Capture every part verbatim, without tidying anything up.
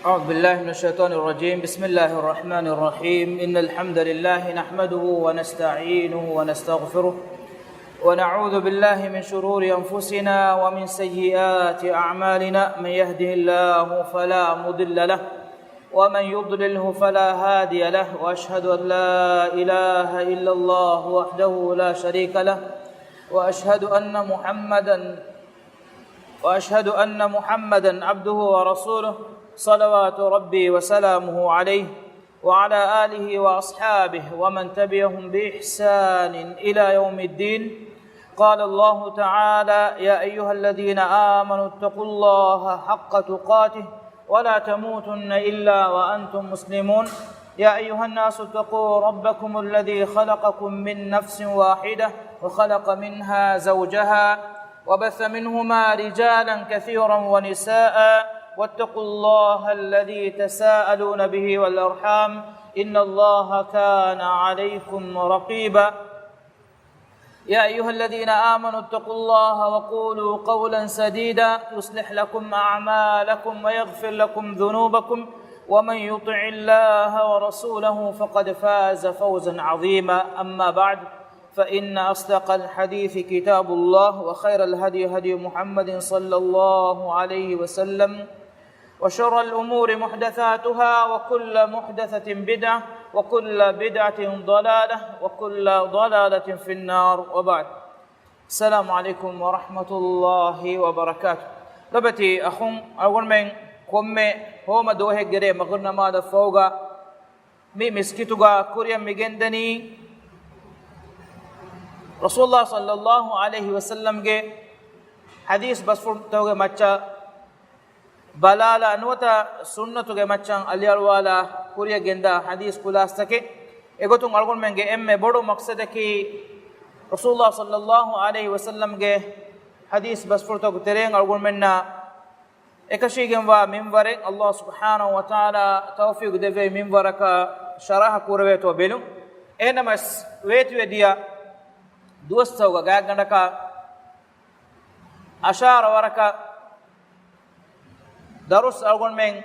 أعوذ بالله من الشيطان الرجيم. بسم الله الرحمن الرحيم. إن الحمد لله نحمده ونستعينه ونستغفره، ونعوذ بالله من شرور أنفسنا ومن سيئات أعمالنا. من يهده الله فلا مضل له، ومن يضلله فلا هادي له، وأشهد أن لا إله إلا الله وحده لا شريك له، وأشهد أن محمدا وأشهد أن محمدا عبده ورسوله، صلوات ربي وسلامه عليه وعلى آله وأصحابه ومن تبعهم بإحسان إلى يوم الدين. قال الله تعالى: يا أيها الذين آمنوا اتقوا الله حق تقاته ولا تموتن إلا وأنتم مسلمون. يا أيها الناس اتقوا ربكم الذي خلقكم من نفس واحدة وخلق منها زوجها وبث منهما رجالا كثيرا ونساء، واتقوا الله الذي تساءلون به والأرحام، إن الله كان عليكم رقيبا. يا أيها الذين آمنوا اتقوا الله وقولوا قولا سديدا، يصلح لكم أعمالكم ويغفر لكم ذنوبكم، ومن يطع الله ورسوله فقد فاز فوزا عظيما. أما بعد، فإن أصدق الحديث كتاب الله، وخير الهدي هدي محمد صلى الله عليه وسلم، وشر الأمور محدثاتها، وكل محدثة بدعة، وكل بدعة ضلالة، وكل ضلالة في النار، وبعد. السلام عليكم ورحمة الله وبركاته. ލޮބުވެތި އަޚުން، އަޅުގަނޑުމެން ކޮންމެ ހޯމަ ދުވަހެއްގެ ރޭ މަޣްރިބް ނަމާދަށް ފަހުގަ މި މިސްކިތުގަ ކުރިއަށް މިގެންދަނީ ރަސޫލުﷲ ޞައްލަﷲ ޢަލައިހި ވަސައްލަމްގެ ޙަދީޘް ބަސްފުޅުތަކުގެ މައްޗަށް ބަލާލާ، ނުވަތަ ސުންނަތުގެ މައްޗަށް އަލިއަޅުވާލާ ކުރިއަށް ގެންދާ ޙަދީޘް ޚުލާޞަތަކެއް. އެގޮތުން އަޅުގަނޑުމެންގެ އެންމެ ބޮޑު މަޤްޞަދަކީ ރަސޫލުﷲ ޞައްލަﷲ ޢަލައިހި ވަސައްލަމްގެ ޙަދީޘް ބަސްފުޅުތަކުގެ ތެރެއިން އަޅުގަނޑުމެންނަށް އެކަށީގެންވާ މިންވަރެއް، ﷲ ސުބްޙާނަހޫ ވަތަޢާލާ ތައުފީޤު ދެއްވި މިންވަރަކަށް ޝަރަޙަ ކުރެވޭތޯ ބެލުން. އެހެންނަމަވެސް، ވޭތުވެދިޔަ ދުވަސްތަކުގަ ގާތްގަނޑަކަށް އަށާރަ ވަރަކަށް ދަރުސް އަޅުގަނޑުމެން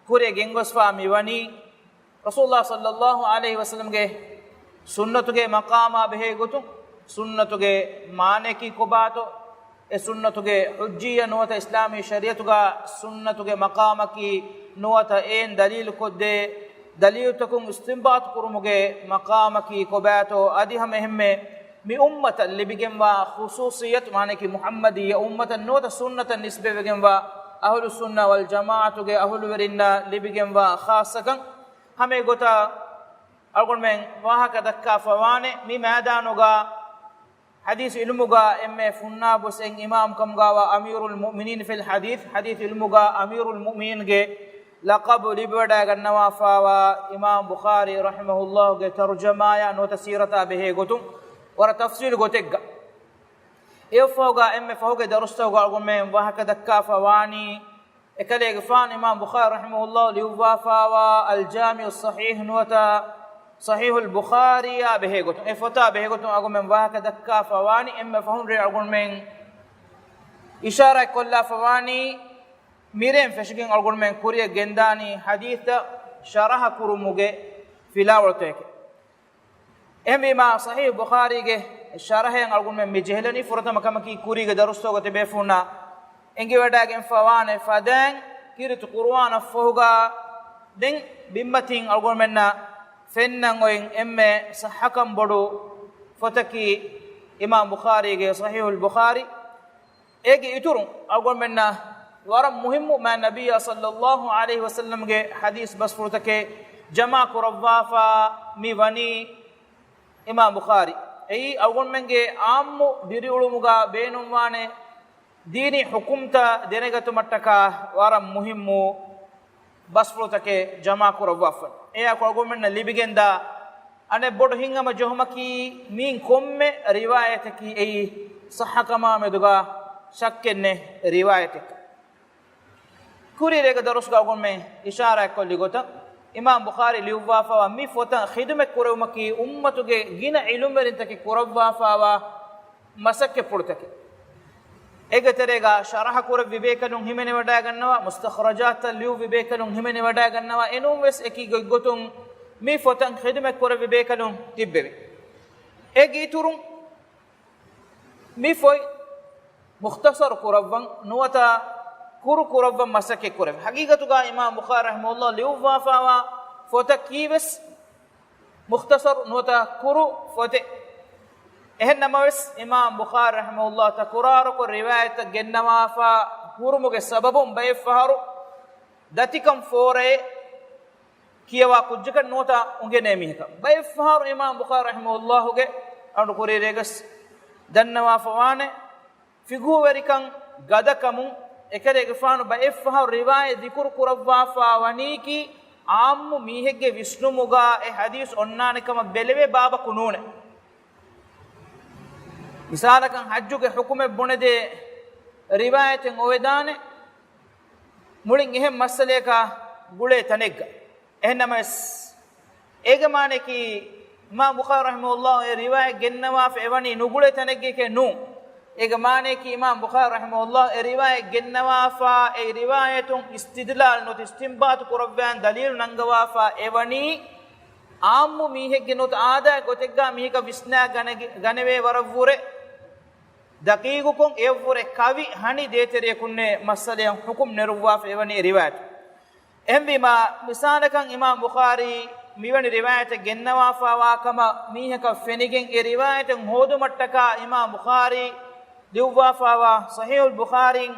ކުރިއަށް ގެންގޮސްފާ މިވަނީ، ރަސޫލުﷲ ޞައްލަﷲ ޢަލައިހި ވަސައްލަމްގެ ސުންނަތުގެ މަޤާމާ ބެހޭ ގޮތުން، ސުންނަތުގެ މާނަޔަކީ ކޮބާތޯ، އެ ސުންނަތުގެ ޙުއްޖިއްޔަ ނުވަތަ އިސްލާމީ ޝަރީޢަތުގަ ސުންނަތުގެ މަޤާމަކީ ނުވަތަ އެއިން ދަލީލު ކޮށްދޭ ދަލީލުތަކުން އިސްތިންބާޠު ކުރުމުގެ މަޤާމަކީ ކޮބާތޯ، އަދި ހަމަ އެހެންމެ މި އުއްމަތަށް ލިބިގެންވާ ޚުޞޫޞިއްޔަތު، މާނައަކީ މުޙައްމަދިއްޔަ އުއްމަތަށް ނުވަތަ ސުންނަތަށް ނިސްބަތްވެގެންވާ އަހުލުއްސުންނަ ވަލްޖަމާޢަތުގެ އަހުލުވެރިންނަށް ލިބިގެންވާ ޚާއްޞަކަން. ހަމަ އެގޮތަށް އަޅުގަނޑުމެން ވާހަކަ ދައްކާފަވާނެ، މި މައިދާނުގަ ޙަދީޘް ޢިލްމުގަ އެންމެ ފުންނާބޮސް އެއް އިމާމް ކަމުގައިވާ އަމީރުލް މުއުމިނީން ފިލް ޙަދީޘް، ޙަދީޘް ޢިލްމުގަ އަމީރުލް މުއުމިނީންގެ ލަޤަބު ލިބިވަޑައިގަންނަވާފައިވާ އިމާމް ބުޚާރީ ރަޙިމަހުﷲގެ ތަރުޖަމާޔާ ނުވަތަ ސީރަތާ ބެހޭ ގޮތުން ވަރަށް ތަފްޞީލު ގޮތެއްގަ. އެއަށްފަހުގަ އެންމެ ފަހުގެ ދަރުސްތަކުގަ އަޅުގަނޑުމެން ވާހަކަ ދައްކާފަ ވާނީ، އެކަލޭގެފާނު އިމާމް ބުޚާރީ ރަޙިމަހުﷲ ލިޔުއްވާފައިވާ އަލްޖާމިޢުއްޞަޙީޙް ނުވަތަ ޞަޙީޙުލް ބުޚާރީއާ ބެހޭ ގޮތުން، އެ ފޮތާ ބެހޭ ގޮތުން އަޅުގަނޑުމެން ވާހަކަ ދައްކާފަ ވާނީ. އެންމެ ފަހުން ރޭ އަޅުގަނޑުމެން އިޝާރާތް ކޮށްލާފަ ވާނީ، މިރޭން ފެށިގެން އަޅުގަނޑުމެން ކުރިއަށް ގެންދާނީ ޙަދީޘްތައް ޝަރަޙަ ކުރުމުގެ ފިލާވަޅުތަކެއް. އެހެންވީމާ، ޞަޙީޙު ބުޚާރީގެ ޝަރަޙައިން އަޅުގަނޑުމެން މި ޖެހިލަނީ ފުރަތަމަ ކަމަކީ، ކުރީގެ ދަރުސްތަކުގަ ތިބޭފުޅުންނަށް އެނގިވަޑައިގެންފަ ވާނެ ފަދައިން ކީރިތި ޤުރުއާނަށްފަހުގަ ދެން ބިންމަތީން އަޅުގަނޑުމެންނަށް ފެންނަން އޮތް އެންމެ ޞައްޙަކަން ބޮޑު ފޮތަކީ އިމާމް ބުޚާރީގެ ޞަޙީޙުލް ބުޚާރީ. އޭގެ އިތުރުން އަޅުގަނޑުމެންނަށް ވަރަށް މުހިއްމު މާތް ނަބިއްޔާ ޞައްލައްލާހު ޢަލައިހި ވަސައްލަމްގެ ޙަދީޘް ބަސްފުޅުތަކެއް ޖަމާ ކުރައްވާފަ މި ވަނީ އިމާމް ބުޚާރީ. އެއީ އަޅުގަނޑުމެންގެ ޢާއްމު ދިރިއުޅުމުގަ ބޭނުންވާނެ ދީނީ ޙުކުމްތައް ދެނެގަތުމަށްޓަކާ ވަރަށް މުހިއްމު ބަސްފުޅުތަކެއް ޖަމާ ކުރައްވާފަ. އެއާއެކު އަޅުގަނޑުމެންނަށް ލިބިގެންދާ އަނެއް ބޮޑު ހިތްހަމަ ޖެހުމަކީ، މިއިން ކޮންމެ ރިވާޔަތަކީ އެއީ ޞައްޙަކަމާ މެދުގަ ޝައްކެއް ނެތް ރިވާޔަތެއް. ކުރީ ރޭގެ ދަރުސްގަ އަޅުގަނޑުމެން އިޝާރާތްކޮށްލި ގޮތަށް، އިމާމް ބުޚާރީ ލިޔުއްވާފައިވާ މި ފޮތަށް ޚިދުމަތް ކުރެވުމަކީ އުއްމަތުގެ ގިނަ ޢިލްމުވެރިންތަކެއް ކުރައްވާފައިވާ މަސައްކަތްޕުޅުތަކެއް. އޭގެ ތެރޭގަ ޝަރަޙަ ކުރެއްވި ބޭކަލުން ހިމެނިވަޑައިގަންނަވާ، މުސްތަޚްރަޖާތްތައް ލިޔުއްވި ބޭކަލުން ހިމެނިވަޑައިގަންނަވާ، އެނޫން ވެސް އެކި ގޮތްގޮތުން މި ފޮތަށް ޚިދުމަތް ކުރެއްވި ބޭކަލުން ތިއްބެވި. އޭގެ އިތުރުން މި ފޮތް މުޚްތަޞަރު ކުރައްވަން ނުވަތަ ކުރު ކުރައްވަން މަސައްކަތް ކުރެވި. ޙަޤީޤަތުގަ އިމާމް ބުޚާރީ ރަޙިމަހުﷲ ލިޔުއްވާފައިވާ ފޮތަކީ ވެސް މުޚްތަޞަރު ނުވަތަ ކުރު ފޮތެއް. އެހެން ނަމަވެސް، އިމާމް ބުޚާރީ ރަޙިމަހުﷲ ތަކުރާރުކޮށް ރިވާޔަތްތައް ގެންނަވާފަ ހުރުމުގެ ސަބަބުން ބައެއްފަހަރު ދަތިކަން ފޯރައެއް ކިޔަވާ ކުއްޖަކަށް ނުވަތަ އުނގެނޭ މީހަކަށް. ބައެއްފަހަރު އިމާމް ބުޚާރީ ރަޙިމަހުﷲގެ އަޑު ކުރީރޭގަސް ދަންނަވާފަ ވާނެ. ފިޤުހުވެރިކަން ގަދަކަމުން އެކަލޭގެފާނު ބައެއްފަހަރު ރިވާޔަތް ޛިކުރު ކުރައްވާފަ ވަނީކީ، ޢާއްމު މީހެއްގެ ވިސްނުމުގަ އެ ޙަދީޘް އޮންނާނެ ކަމަށް ބެލެވޭ ބާބަކު ނޫނޭ. މިސާލަކަށް، ޙައްޖުގެ ޙުކުމެއް ބުނެދޭ ރިވާޔަތެއް އޮވެދާނެ މުޅިން އެހެން މައްސަލަޔަކާ ގުޅޭ ތަނެއްގަ. އެހެންނަމަވެސް، އޭގެ މާނަޔަކީ، އިމާމް ބުޚާރީ ރަޙިމަހުﷲ އެ ރިވާޔަތް ގެންނަވާފަ އެވަނީ ނުގުޅޭ ތަނެއްގެކޭ ނޫން. އޭގެ މާނަޔަކީ، އިމާމް ބުޚާރީ ރަޙިމަހުﷲ އެ ރިވާޔަތް ގެންނަވާފަ އެ ރިވާޔަތުން އިސްތިދްލާލް ނުވަތަ އިސްތިންބާޠު ކުރައްވާން ދަލީލު ނަންގަވާފަ އެވަނީ، ޢާއްމު މީހެއްގެ ނުވަތަ އާދައިގެ ގޮތެއްގަ މީހަކަށް ވިސްނާ ގަނެގެ-، ގަނެވޭ ވަރަށްވުރެ ދަޤީޤުކޮށް، އެއަށްވުރެ ކަވި ހަނި ދޭތެރެޔަކުންނޭ މައްސަލަޔަށް ޙުކުމް ނެރުއްވާފަ އެވަނީ އެ ރިވާޔަތު. އެހެންވީމާ، މިސާލަކަށް އިމާމް ބުޚާރީ މިވެނި ރިވާޔަތެއް ގެންނަވާފައިވާ ކަމަށް މީހަކަށް ފެނިގެން، އެ ރިވާޔަތެއް ހޯދުމަށްޓަކާ އިމާމް ބުޚާރީ ލިޔުއްވާފައިވާ ޞަޙީޙުލް ބުޚާރީން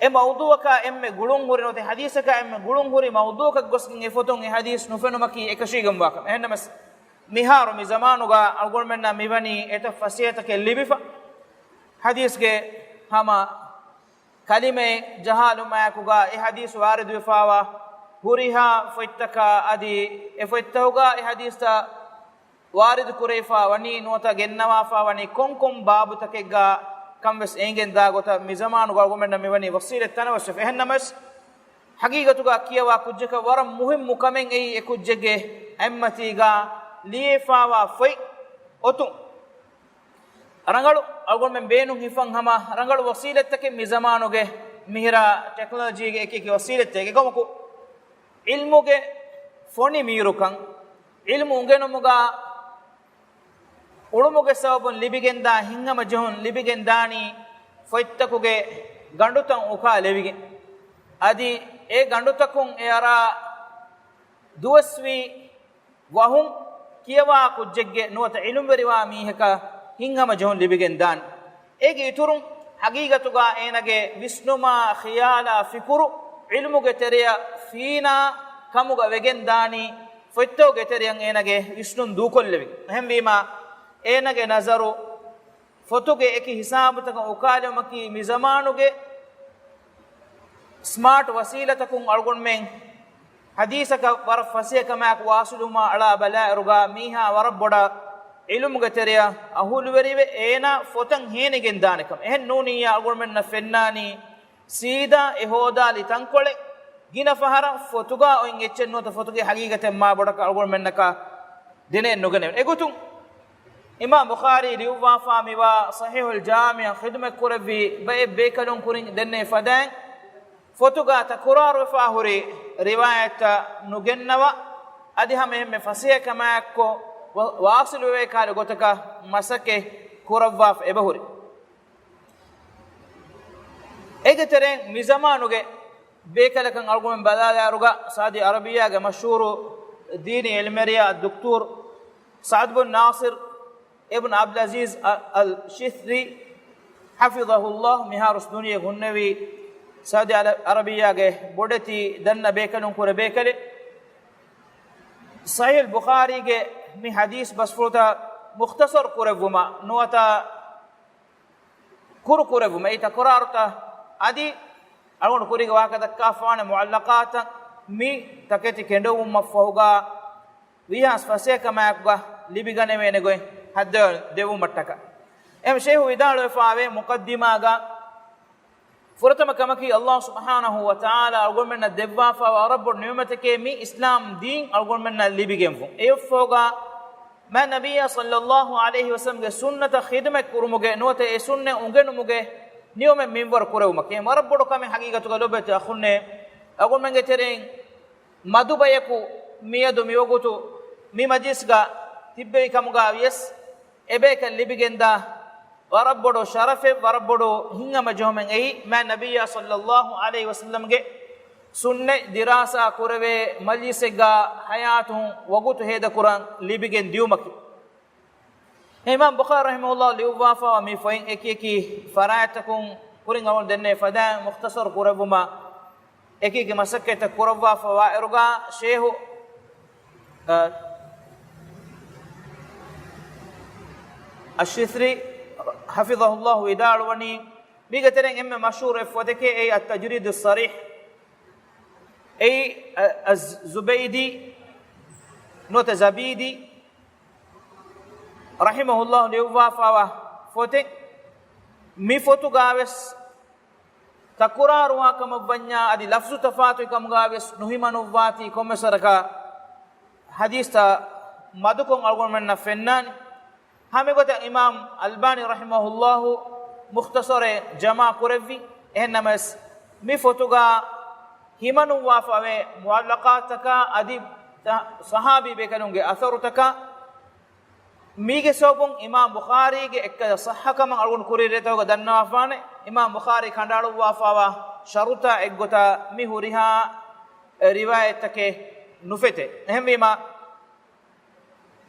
އެ މައުޟޫޢަކާ އެންމެ ގުޅުންހުރި ނުވަތަ ޙަދީޘަކާ އެންމެ ގުޅުންހުރި މައުޟޫޢަކަށް ގޮސްގެން އެ ފޮތުން އެ ޙަދީޘް ނުފެނުމަކީ އެކަށީގެންވާ ކަމެއް. އެހެންނަމަވެސް، މިހާރު މި ޒަމާނުގަ އަޅުގަނޑުމެންނަށް މިވަނީ އެތައް ފަސޭހަތަކެއް ލިބިފަ، ޙަދީޘްގެ ހަމަ ކަލިމައެއް ޖަހާލުމާއެކުގަ އެ ޙަދީޘް ވާރިދުވެފައިވާ ހުރިހާ ފޮތްތަކާ އަދި އެ ފޮތްތަކުގަ އެ ޙަދީޘްތައް ވާރިދު ކުރެވިފަ ވަނީ ނުވަތަ ގެންނަވާފަ ވަނީ ކޮންކޮން ބާބުތަކެއްގަ ކަން ވެސް އެނގެން ދާ ގޮތަށް މި ޒަމާނުގަ އަޅުގަނޑުމެންނަށް މިވަނީ ވަސީލަތް ތަނަވަސްވެފަ. އެހެންނަމަވެސް، ޙަޤީޤަތުގަ ކިޔަވާ ކުއްޖަކަށް ވަރަށް މުހިއްމު ކަމެއް އެއީ އެ ކުއްޖެއްގެ އެއްމަތީގަ ލިޔެފައިވާ ފޮތް އޮތުން. ރަނގަޅު އަޅުގަނޑުމެން ބޭނުން ހިފަން ހަމަ ރަނގަޅު ވަސީލަތްތަކެއް މި ޒަމާނުގެ މިހިރަ ޓެކްނޮލޮޖީގެ އެކި އެކި ވަސީލަތްތަކެއް. އެކަމަކު، ޢިލްމުގެ ފޮނި މީރުކަން، ޢިލްމު އުނގެނުމުގަ އުޅުމުގެ ސަބަބުން ލިބިގެންދާ ހިތްހަމަޖެހުން ލިބިގެންދާނީ ފޮތްތަކުގެ ގަނޑުތައް އުކާލެވިގެން. އަދި އެ ގަނޑުތަކުން އެ އަރާ ދުވަސްވީ ވަހުން ކިޔަވާ ކުއްޖެއްގެ ނުވަތަ ޢިލްމުވެރިވާ މީހަކަށް ހިތްހަމަޖެހުން ލިބިގެން ދާނެ. އޭގެ އިތުރުން، ޙަޤީޤަތުގަ އޭނަގެ ވިސްނުމާ، ޚިޔާލާ، ފިކުރު ޢިލްމުގެ ތެރެއަށް ފީނާ ކަމުގަ ވެގެން ދާނީ، ފޮތްތަކުގެ ތެރެއަށް އޭނަގެ ވިސްނުން ދޫކޮށްލެވި. އެހެންވީމާ، އޭނަގެ ނަޒަރު ފޮތުގެ އެކި ހިސާބުތަކަށް އުކާލެވުމަކީ މި ޒަމާނުގެ ސްމާޓް ވަސީލަތަކުން އަޅުގަނޑުމެން ޙަދީޘަކަށް ވަރަށް ފަސޭހަކަމާއެކު ވާސިލުވުމަށް އަޅާ ބަލާއިރުގަ މީހާ ވަރަށް ބޮޑަށް ޢިލްމުގެ ތެރެއަށް އަހުލުވެރިވެ، އޭނާ ފޮތަށް ހޭނިގެން ދާނެކަން. އެހެން ނޫނިއްޔާ އަޅުގަނޑުމެންނަށް ފެންނާނީ ސީދާ އެ ހޯދާލި ތަންކޮޅެއް ގިނަ ފަހަރަށް ފޮތުގަ އޮތް އެއްޗެއް ނުވަތަ ފޮތުގެ ޙަޤީޤަތެއް މާ ބޮޑަކަށް އަޅުގަނޑުމެންނަކަށް ދެނެއް ނުގަނެވެ. އެގޮތުން، އިމާމް ބުޚާރީ ލިޔުއްވާފާ މިވާ ޞަޙީޙުލް ޖާމިޢަށް ޚިދުމަތް ކުރެއްވި ބައެއް ބޭކަލުން ކުރިން ދެންނެވި ފަދައިން، ފޮތުގަ ތަކުރާރުވެފާ ހުރި ރިވާޔަތްތައް ނުގެންނަވާ، އަދި ހަމަ އެހެންމެ ފަސޭހަކަމާއެއްކޮށް ވާ-، ވާޞިލުވެވޭ ކަހަލަ ގޮތަކަށް މަސައްކަތް ކުރައްވާފަ އެބަހުރި. އޭގެ ތެރެއިން މި ޒަމާނުގެ ބޭކަލަކަށް އަޅުގަނޑުމެން ބަލާލާއިރުގަ، ސައުދީ އަރަބިއްޔާގެ މަޝްހޫރު ދީނީ ޢިލްމުވެރިޔާ ދޮކްޓޯރު ސަޢުދު ބުން ނާޞިރު އިބްނު ޢަބްދުލް ޢަޒީޒް އަ-، އަލް ޝިތްރީ، ޙަފިޡަހުﷲ، މިހާރު ދުނިޔެ ހުންނެވި ސައުދީ އަރަ-، އަރަބިއްޔާގެ ބޮޑެތި ދަންނަ ބޭކަލުން ކުރެ ބޭކަލެއް. ޞަޙީޙުލް ބުޚާރީގެ މި ޙަދީޘް ބަސްފުޅުތައް މުޚްތަޞަރު ކުރެއްވުމަށް ނުވަތަ ކުރު ކުރެއްވުމަށް އެއީ ތަކުރާރުތައް އަދި އަޅުގަނޑު ކުރީގެ ވާހަކަ ދައްކާފާނެ މުޢައްލަޤާތަށް މި ތަކެތި ކެނޑެވުމަށްފަހުގަ ވީހާވެސް ފަސޭހަކަމާއެކުގަ ލިބިގަނެވޭނެ ގޮތް ހައްދަވަން ދެވުމަށްޓަކަ. އެހެން ޝޭޚު ވިދާޅުވެފާވޭ މުޤައްދިމާގަ، ފުރަތަމަ ކަމަކީ ﷲ ސުބްޙާނަހޫ ވަތަޢާލާ އަޅުގަނޑުމެންނަށް ދެއްވާފާވާ ވަރަށް ބޮޑު ނިޢުމަތެކޭ މި އިސްލާމް ދީން އަޅުގަނޑުމެންނަށް ލިބިގެންފުން. އެއަށްފަހުގަ މާތް ނަބިއްޔާ ޞައްލައްލާހު ޢަލައިހި ވަސައްލަމްގެ ސުންނަތަށް ޚިދުމަތް ކުރުމުގެ ނުވަތަ އެ ސުންނަތް އުނގެނުމުގެ ނިޢުމަތް މިންވަރު ކުރެވުމަކީ ވަރަށް ބޮޑު ކަމެއް. ޙަޤީޤަތުގަ ލޮބުވެތި އަޚުންނޭ، އަޅުގަނޑުމެންގެ ތެރެއިން މަދު ބަޔަކު މިއަދު މިވަގުތު މި މަޖިލިސްގަ ތިއްބެވި ކަމުގަ ވިޔަސް، އެބަޔަކަށް ލިބިގެންދާ ވަރަށް ބޮޑު ޝަރަފެއް، ވަރަށް ބޮޑު ހިތްހަމަޖެހުމެއް އެއީ، މާތް ނަބިއްޔާ ޞައްލައްލާހު ޢަލައިހި ވަސައްލަމްގެ ސުންނަތް ދިރާސާ ކުރެވޭ މަޖިލިސެއްގަ ޙަޔާތުން ވަގުތު ހޭދަކުރަން ލިބިގެން ދިޔުމަކީ. އިމާމް ބުޚާރީ ރަޙިމަހުﷲ ލިޔުއްވާފައިވާ މި ފޮތް އެކި އެކި ފަރާތްތަކުން ކުރިން އަޅުގަނޑު ދެންނެވި ފަދައިން މުޚްތަޞަރު ކުރެއްވުމަށް އެކި އެކި މަސައްކަތްތައް ކުރައްވާފައިވާ އިރުގަ ޝޭހު، އަ، އައްޝިތްރީ ޙަފިޡަހުﷲ ވިދާޅުވަނީ، މީގެ ތެރެއިން އެންމެ މަޝްހޫރު އެއް ފޮތެކޭ، އެއީ އައްތަޖްރީދުއްޞަރީޙް، އެއީ، އަ، އައްޒުބައިދީ ނުވަތަ ޒަބީދީ ރަޙިމަހުﷲ ލިޔުއްވާފައިވާ ފޮތެއް. މި ފޮތުގަވެސް ތަކުރާރުވާ ކަމަށްވަންޏާ އަދި ލަފްޒު ތަފާތުވި ކަމުގަވެސް ނުހިމަނުއްވާތީ ކޮންމެސް ވަރަކަށް ޙަދީޘްތައް މަދުކޮށް އަޅުގަނޑުމެންނަށް ފެންނާނެ. ހަމައެގޮތަށް އިމާމް އަލްބާނީ ރަޙިމަހުﷲ މުޚްތަޞަރެއް ޖަމާ ކުރެއްވި. އެހެންނަމަވެސް، މި ފޮތުގަ ހިމަނުއްވާފައިވޭ މުޢައްލަޤާތުތަކާ އަދި ޞަ-، ޞަޙާބީ ބޭކަލުންގެ އަސަރުތަކާ މީގެ ސަބަބުން އިމާމް ބުޚާރީގެ އެއްކަލަ ޞައްޙަކަމަށް އަޅުގަނޑު ކުރިއްޔާ ރޭތަކުގަ ދަންނަވާފާނެ. އިމާމް ބުޚާރީ ކަނޑައަޅުއްވާފައިވާ ޝަރުޠާ އެއްގޮތަށް މި ހުރިހާ ރިވާޔަތްތަކެއް ނުފެތޭ. އެހެންވީމަ،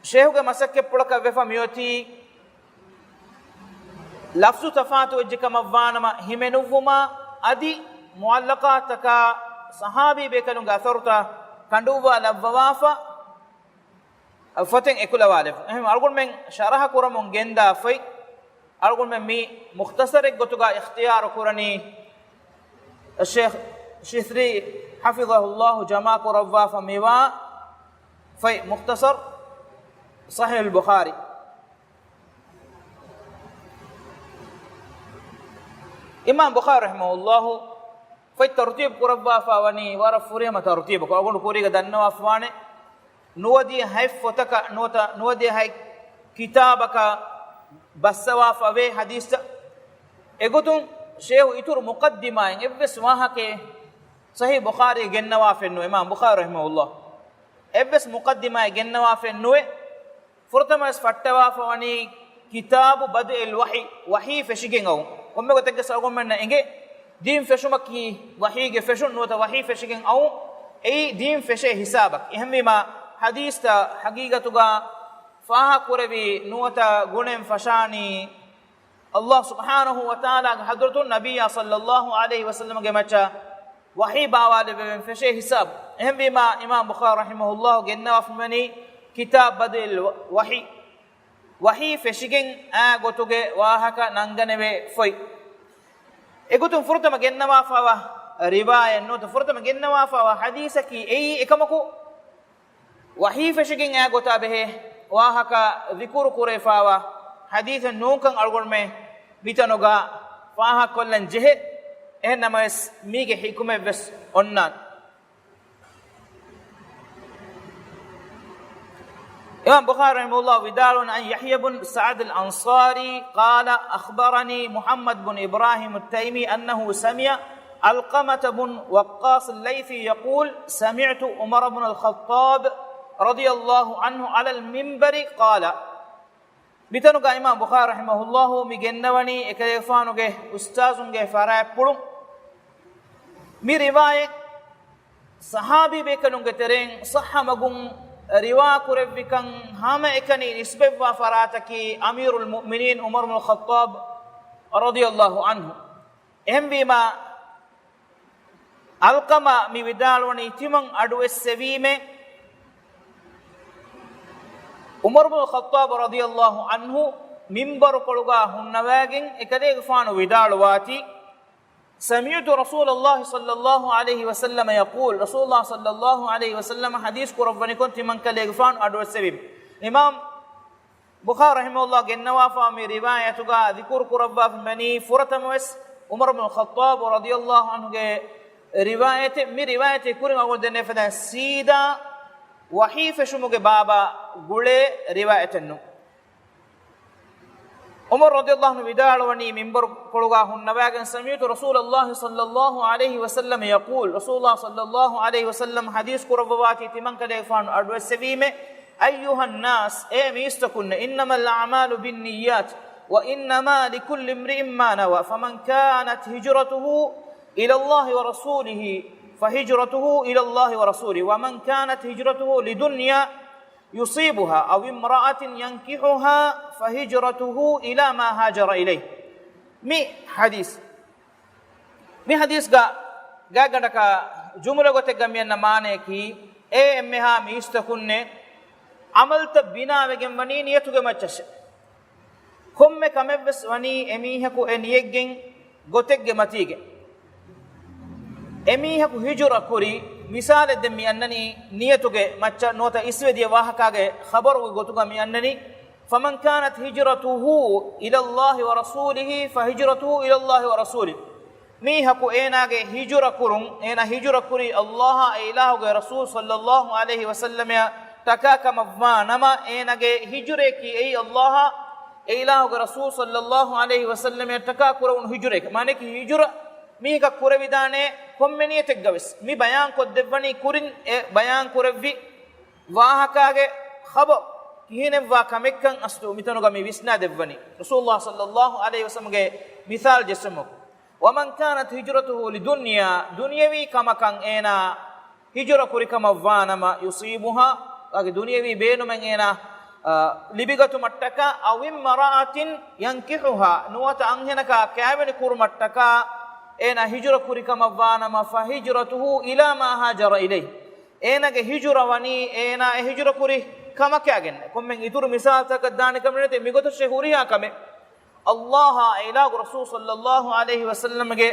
ޝޭހުގެ މަސައްކަތްޕުޅަކަށް ވެފަ މިއޮތީ ލަފްޒު ތަފާތު ވެއްޖެ ކަމަށްވާނަމަ ހިމެނުއްވުމާ އަދި މުޢައްލަޤާތުތަކާ ޞަޙާބީ ބޭކަލުންގެ އަސަރުތައް ކަނޑުއްވާލައްވަވާފަ، ފޮތެއް އެކުލަވާލެއްވުން. އެހެން އަޅުގަނޑުމެން ޝަރަޙަ ކުރަމުން ގެންދާ ފޮތް އަޅުގަނޑުމެން މި މުޚްތަޞަރެއް ގޮތުގަ އިޚްތިޔާރު ކުރަނީ، ޝޭޚް ޝިތްރީ ޙަފިޡަހުﷲ ޖަމާ ކުރައްވާފަ މިވާ ފޮތް މުޚްތަޞަރު ޞަޙީޙުލް ބުޚާރީ. އިމާމް ބުޚާރީ ރަޙިމަހުﷲ ފޮތް ތަރުތީބު ކުރައްވާފަ ވަނީ ވަރަށް ފުރިހަމަ ތަރުތީބަކު. އަޅުގަނޑު ކުރީގަ ދަންނަވާފަވާނެ، ނުވަދިހަ ހަތް ފޮތަކަށް ނުވަތަ ނުވަދިހަ ހަތް ކިތާބަކަށް ބައްސަވާފަވޭ ޙަދީޘްތައް. އެގޮތުން ޝޭހު އިތުރު މުޤައްދިމާއިން އެއްވެސް ވާހަކައެއް ޞަޙީޙު ބުޚާރީ ގެންނަވާފައެއް ނުވޭ. އިމާމް ބުޚާރީ ރަޙިމަހުﷲ އެއްވެސް މުޤައްދިމާއެއް ގެންނަވާފައެއް ނުވޭ. ފުރަތަމަވެސް ފައްޓަވާފަ ވަނީ ކިތާބު ބަދުއިލް ވަޙީ، ވަޙީ ފެށިގެން އައުން. ކޮންމެ ގޮތެއްގެ ސަބަބުން އެނގޭ ދީން ފެށުމަކީ ވަޙީގެ ފެށުން ނުވަތަ ވަޙީ ފެށިގެން އައުން. އެއީ ދީން ފެށޭ ހިސާބަކީ. އެހެންވީމާ، ޙަދީޘްތައް ޙަޤީޤަތުގަ ފާހަގަކުރެވި ނުވަތަ ގުނައިން ފަށާނީ، ﷲ ސުބްޙާނަހޫ ވަތަޢާލާގެ ޙަޟްރަތުން ނަބިއްޔާ ޞައްލައްލާހު ޢަލައިހި ވަސައްލަމްގެ މައްޗަށް ވަޙީ ބާވާލެވެމެން ފެށޭ ހިސާބު. އެހެންވީމާ، އިމާމް ބުޚާރީ ރަޙިމަހުﷲ ގެންނަވާފަ މިވަނީ ކިތާބު ބަދުއިލް ވަޙީ، ވަޙީ ފެށިގެން އާ ގޮތުގެ ވާހަކަ ނަންގަނެވޭ ފޮތް. އެގޮތުން ފުރަތަމަ ގެންނަވާފައިވާ ރިވާޔަތް ނުވަތަ ފުރަތަމަ ގެންނަވާފައިވާ ޙަދީޘަކީ އެއީ އެކަމަކު، ވަޙީ ފެށިގެން އާ ގޮތާ ބެހޭ ވާހަކަ ޛިކުރު ކުރެވިފައިވާ ޙަދީޘެއް ނޫންކަން އަޅުގަނޑުމެން މިތަނުގަ ފާހަގަކޮށްލަން ޖެހޭ. އެހެން ނަމަވެސް، މީގެ ޙިކުމަތްވެސް އޮންނާނެ. އިމާމް ބުޚާރީ ރަޙިމަހުﷲ ވިދާޅުވަނީ، عن يحيى بن سعد الأنصاري قال أخبرني محمد بن إبراهيم التيمي أنه سمع علقمة بن وقاص الليثي يقول، سمعت عمر بن الخطاب رضي الله عنه على المنبر قال. މިތަނުގަ އިމާމް ބުޚާރީ ރަޙިމަހުﷲ މި ގެންނަވަނީ އެކަލޭގެފާނުގެ އުސްތާޒުންގެ ފަރާތްޕުޅުން. މި ރިވާޔަތް ޞަޙާބީ ބޭކަލުންގެ ތެރެއިން ޞައްޙަ މަގުން ރިވާ ކުރެއްވިކަން ހަމައެކަނި ނިސްބަތްވާ ފަރާތަކީ އަމީރުލް މުއުމިނީން ޢުމަރު ބުނުލް ޚައްޠާބް ރަޟިޔަﷲ ޢަންހު. އެހެންވީމާ، ޢަލްޤަމާ މި ވިދާޅުވަނީ ތިމަން އަޑުއެއްސެވީމޭ، ޢުމަރު ބުނުލް ޚައްޠާބް ރަޟިޔަﷲ ޢަންހު މިންބަރުކޮޅުގަ ހުންނަވައިގެން އެކަލޭގެފާނު ވިދާޅުވާތީ، سمعت رسول الله صلى الله عليه وسلم يقول، ރަސޫލުﷲ ޞައްލަﷲ ޢަލައިހި ވަސައްލަމަ ޙަދީޘް ކުރައްވަނިކޮށް ތިމަން ކަލޭގެފާނު އަޑުއެއްސެވީމޭ. އިމާމް ބުޚާރީ ރަޙިމަހުﷲ ގެންނަވާފަ މި ރިވާޔަތުގަ ޛިކުރު ކުރައްވާފަ މިވަނީ ފުރަތަމަވެސް ޢުމަރު ބުނުލް ޚައްޠާބް ރަޟިޔަﷲ ޢަންހުގެ ރިވާޔަތެއް. މި ރިވާޔަތެއް ކުރިން އަޅުގަނޑު ދެންނެވި ފަދައިން ސީދާ ވަޙީ ފެށުމުގެ ބާބާ ގުޅޭ ރިވާޔަތެއްނު. ޢުމަރު ރަޟިޔަﷲ ވިދާޅުވަނީ މިންބަރު ކޮޅުގާ ހުންނަވާގެން، سمعت رسول الله صلى الله عليه وسلم يقول، ރަސޫލާ ޞައްލަﷲ ޢަލައިހި ވަސައްލަމް ޙަދީޘް ކުރައްވަވާތީ ތިމަންކަލޭގެފާނު އަޑުއެއްސެވީމޭ، أيها الناس، އޭ މީސްތަކުންނޭ، إنما الأعمال بالنيات وإنما لكل امرئ ما نوى، فمن كانت هجرته إلى الله ورسوله فهجرته إلى الله ورسوله، ومن كانت هجرته لدنيا يصيبها أو امرأة ينكحها فهجرته إلى ما هاجر إليه. މި ޙަދީޘް، މި ޙަދީޘްގަ ގާތްގަނޑަކަށް ޖުމުލަ ގޮތެއްގަ މިއަންނަ މާނަޔަކީ، އޭ އެންމެހާ މީސްތަކުންނޭ، ޢަމަލުތައް ބިނާވެގެން ވަނީ ނިޔަތުގެ މައްޗަށޭ. ކޮންމެ ކަމެއްވެސް ވަނީ އެމީހަކު އެ ނިޔަތްގެން ގޮތެއްގެ މަތީގެ. އެމީހަކު ހިޖުރަ ކުރި، މިސާލެއް ދެން މި އަންނަނީ ނިޔަތުގެ މައްޗަށް ނުވަތަ އިސްވެދިޔަ ވާހަކާގެ ޚަބަރުގެ ގޮތުގަ މި އަންނަނީ، فمن كانت هجرته إلى الله ورسوله فهجرته إلى الله ورسوله. މީހަކު އޭނާގެ ހިޖުރަ ކުރުން، އޭނާ ހިޖުރަ ކުރީ ﷲ އާ އެ އިލާހުގެ ރަސޫލު ޞައްލަﷲ ޢަލައިހި ވަސައްލަމައާ ޓަކާ ކަމަށްވާ ނަމަ، އޭނާގެ ހިޖުރަޔަކީ އެއީ ﷲ އާ އެ އިލާހުގެ ރަސޫލު ޞައްލަﷲ ޢަލައިހި ވަސައްލަމައާ ޓަކާ ކުރެވުނު ހިޖުރައެކޭ. މާނަޔަކީ ހިޖުރަ މީހަކަށް ކުރެވިދާނޭ ކޮންމެ ނިޔަތެއްގަވެސް. މި ބަޔާން ކޮށްދެއްވަނީ ކުރިން އެ ބަޔާން ކުރެއްވި ވާހަކާގެ ޚަބަރު ކިހިނެއްވާ ކަމެއްކަން އަސްލު މިތަނުގަ މި ވިސްނާ ދެއްވަނީ. ރަސޫލުﷲ ޞައްލަﷲ ޢަލައިހި ވަސައްލަމްގެ މިސާލު ޖެއްސުމަކު، ومن كانت هجرته لدنيا، ދުނިޔަވީ ކަމަކަށް އޭނާ ހިޖުރަ ކުރިކަމަށްވާނަމަ، يصيبها، އޭގެ ދުނިޔަވީ ބޭނުމެއް އޭނާ، އާ، ލިބިގަތުމަށްޓަކާ، أو امرأة ينكحها، ނުވަތަ އަންހެނަކާ ކައިވެނި ކުރުމަށްޓަކާ އޭނާ ހިޖުރަ ކުރިކަމަށްވާނަމަ، فهجرته إلى ما هاجر إليه، އޭނާގެ ހިޖުރަ ވަނީ އޭނާ އެ ހިޖުރަ ކުރި ކަމަކާގެން. ކޮންމެ އިތުރު މިސާލުތަކަށް ދާނެ ކަމެއް ނެތޭ، މިގޮތަށޭ ހުރިހާ ކަމެއް. ﷲ އާ އެ އިލާހުގެ ރަސޫލު ޞައްލަﷲ ޢަލައިހި ވަސައްލަމްގެ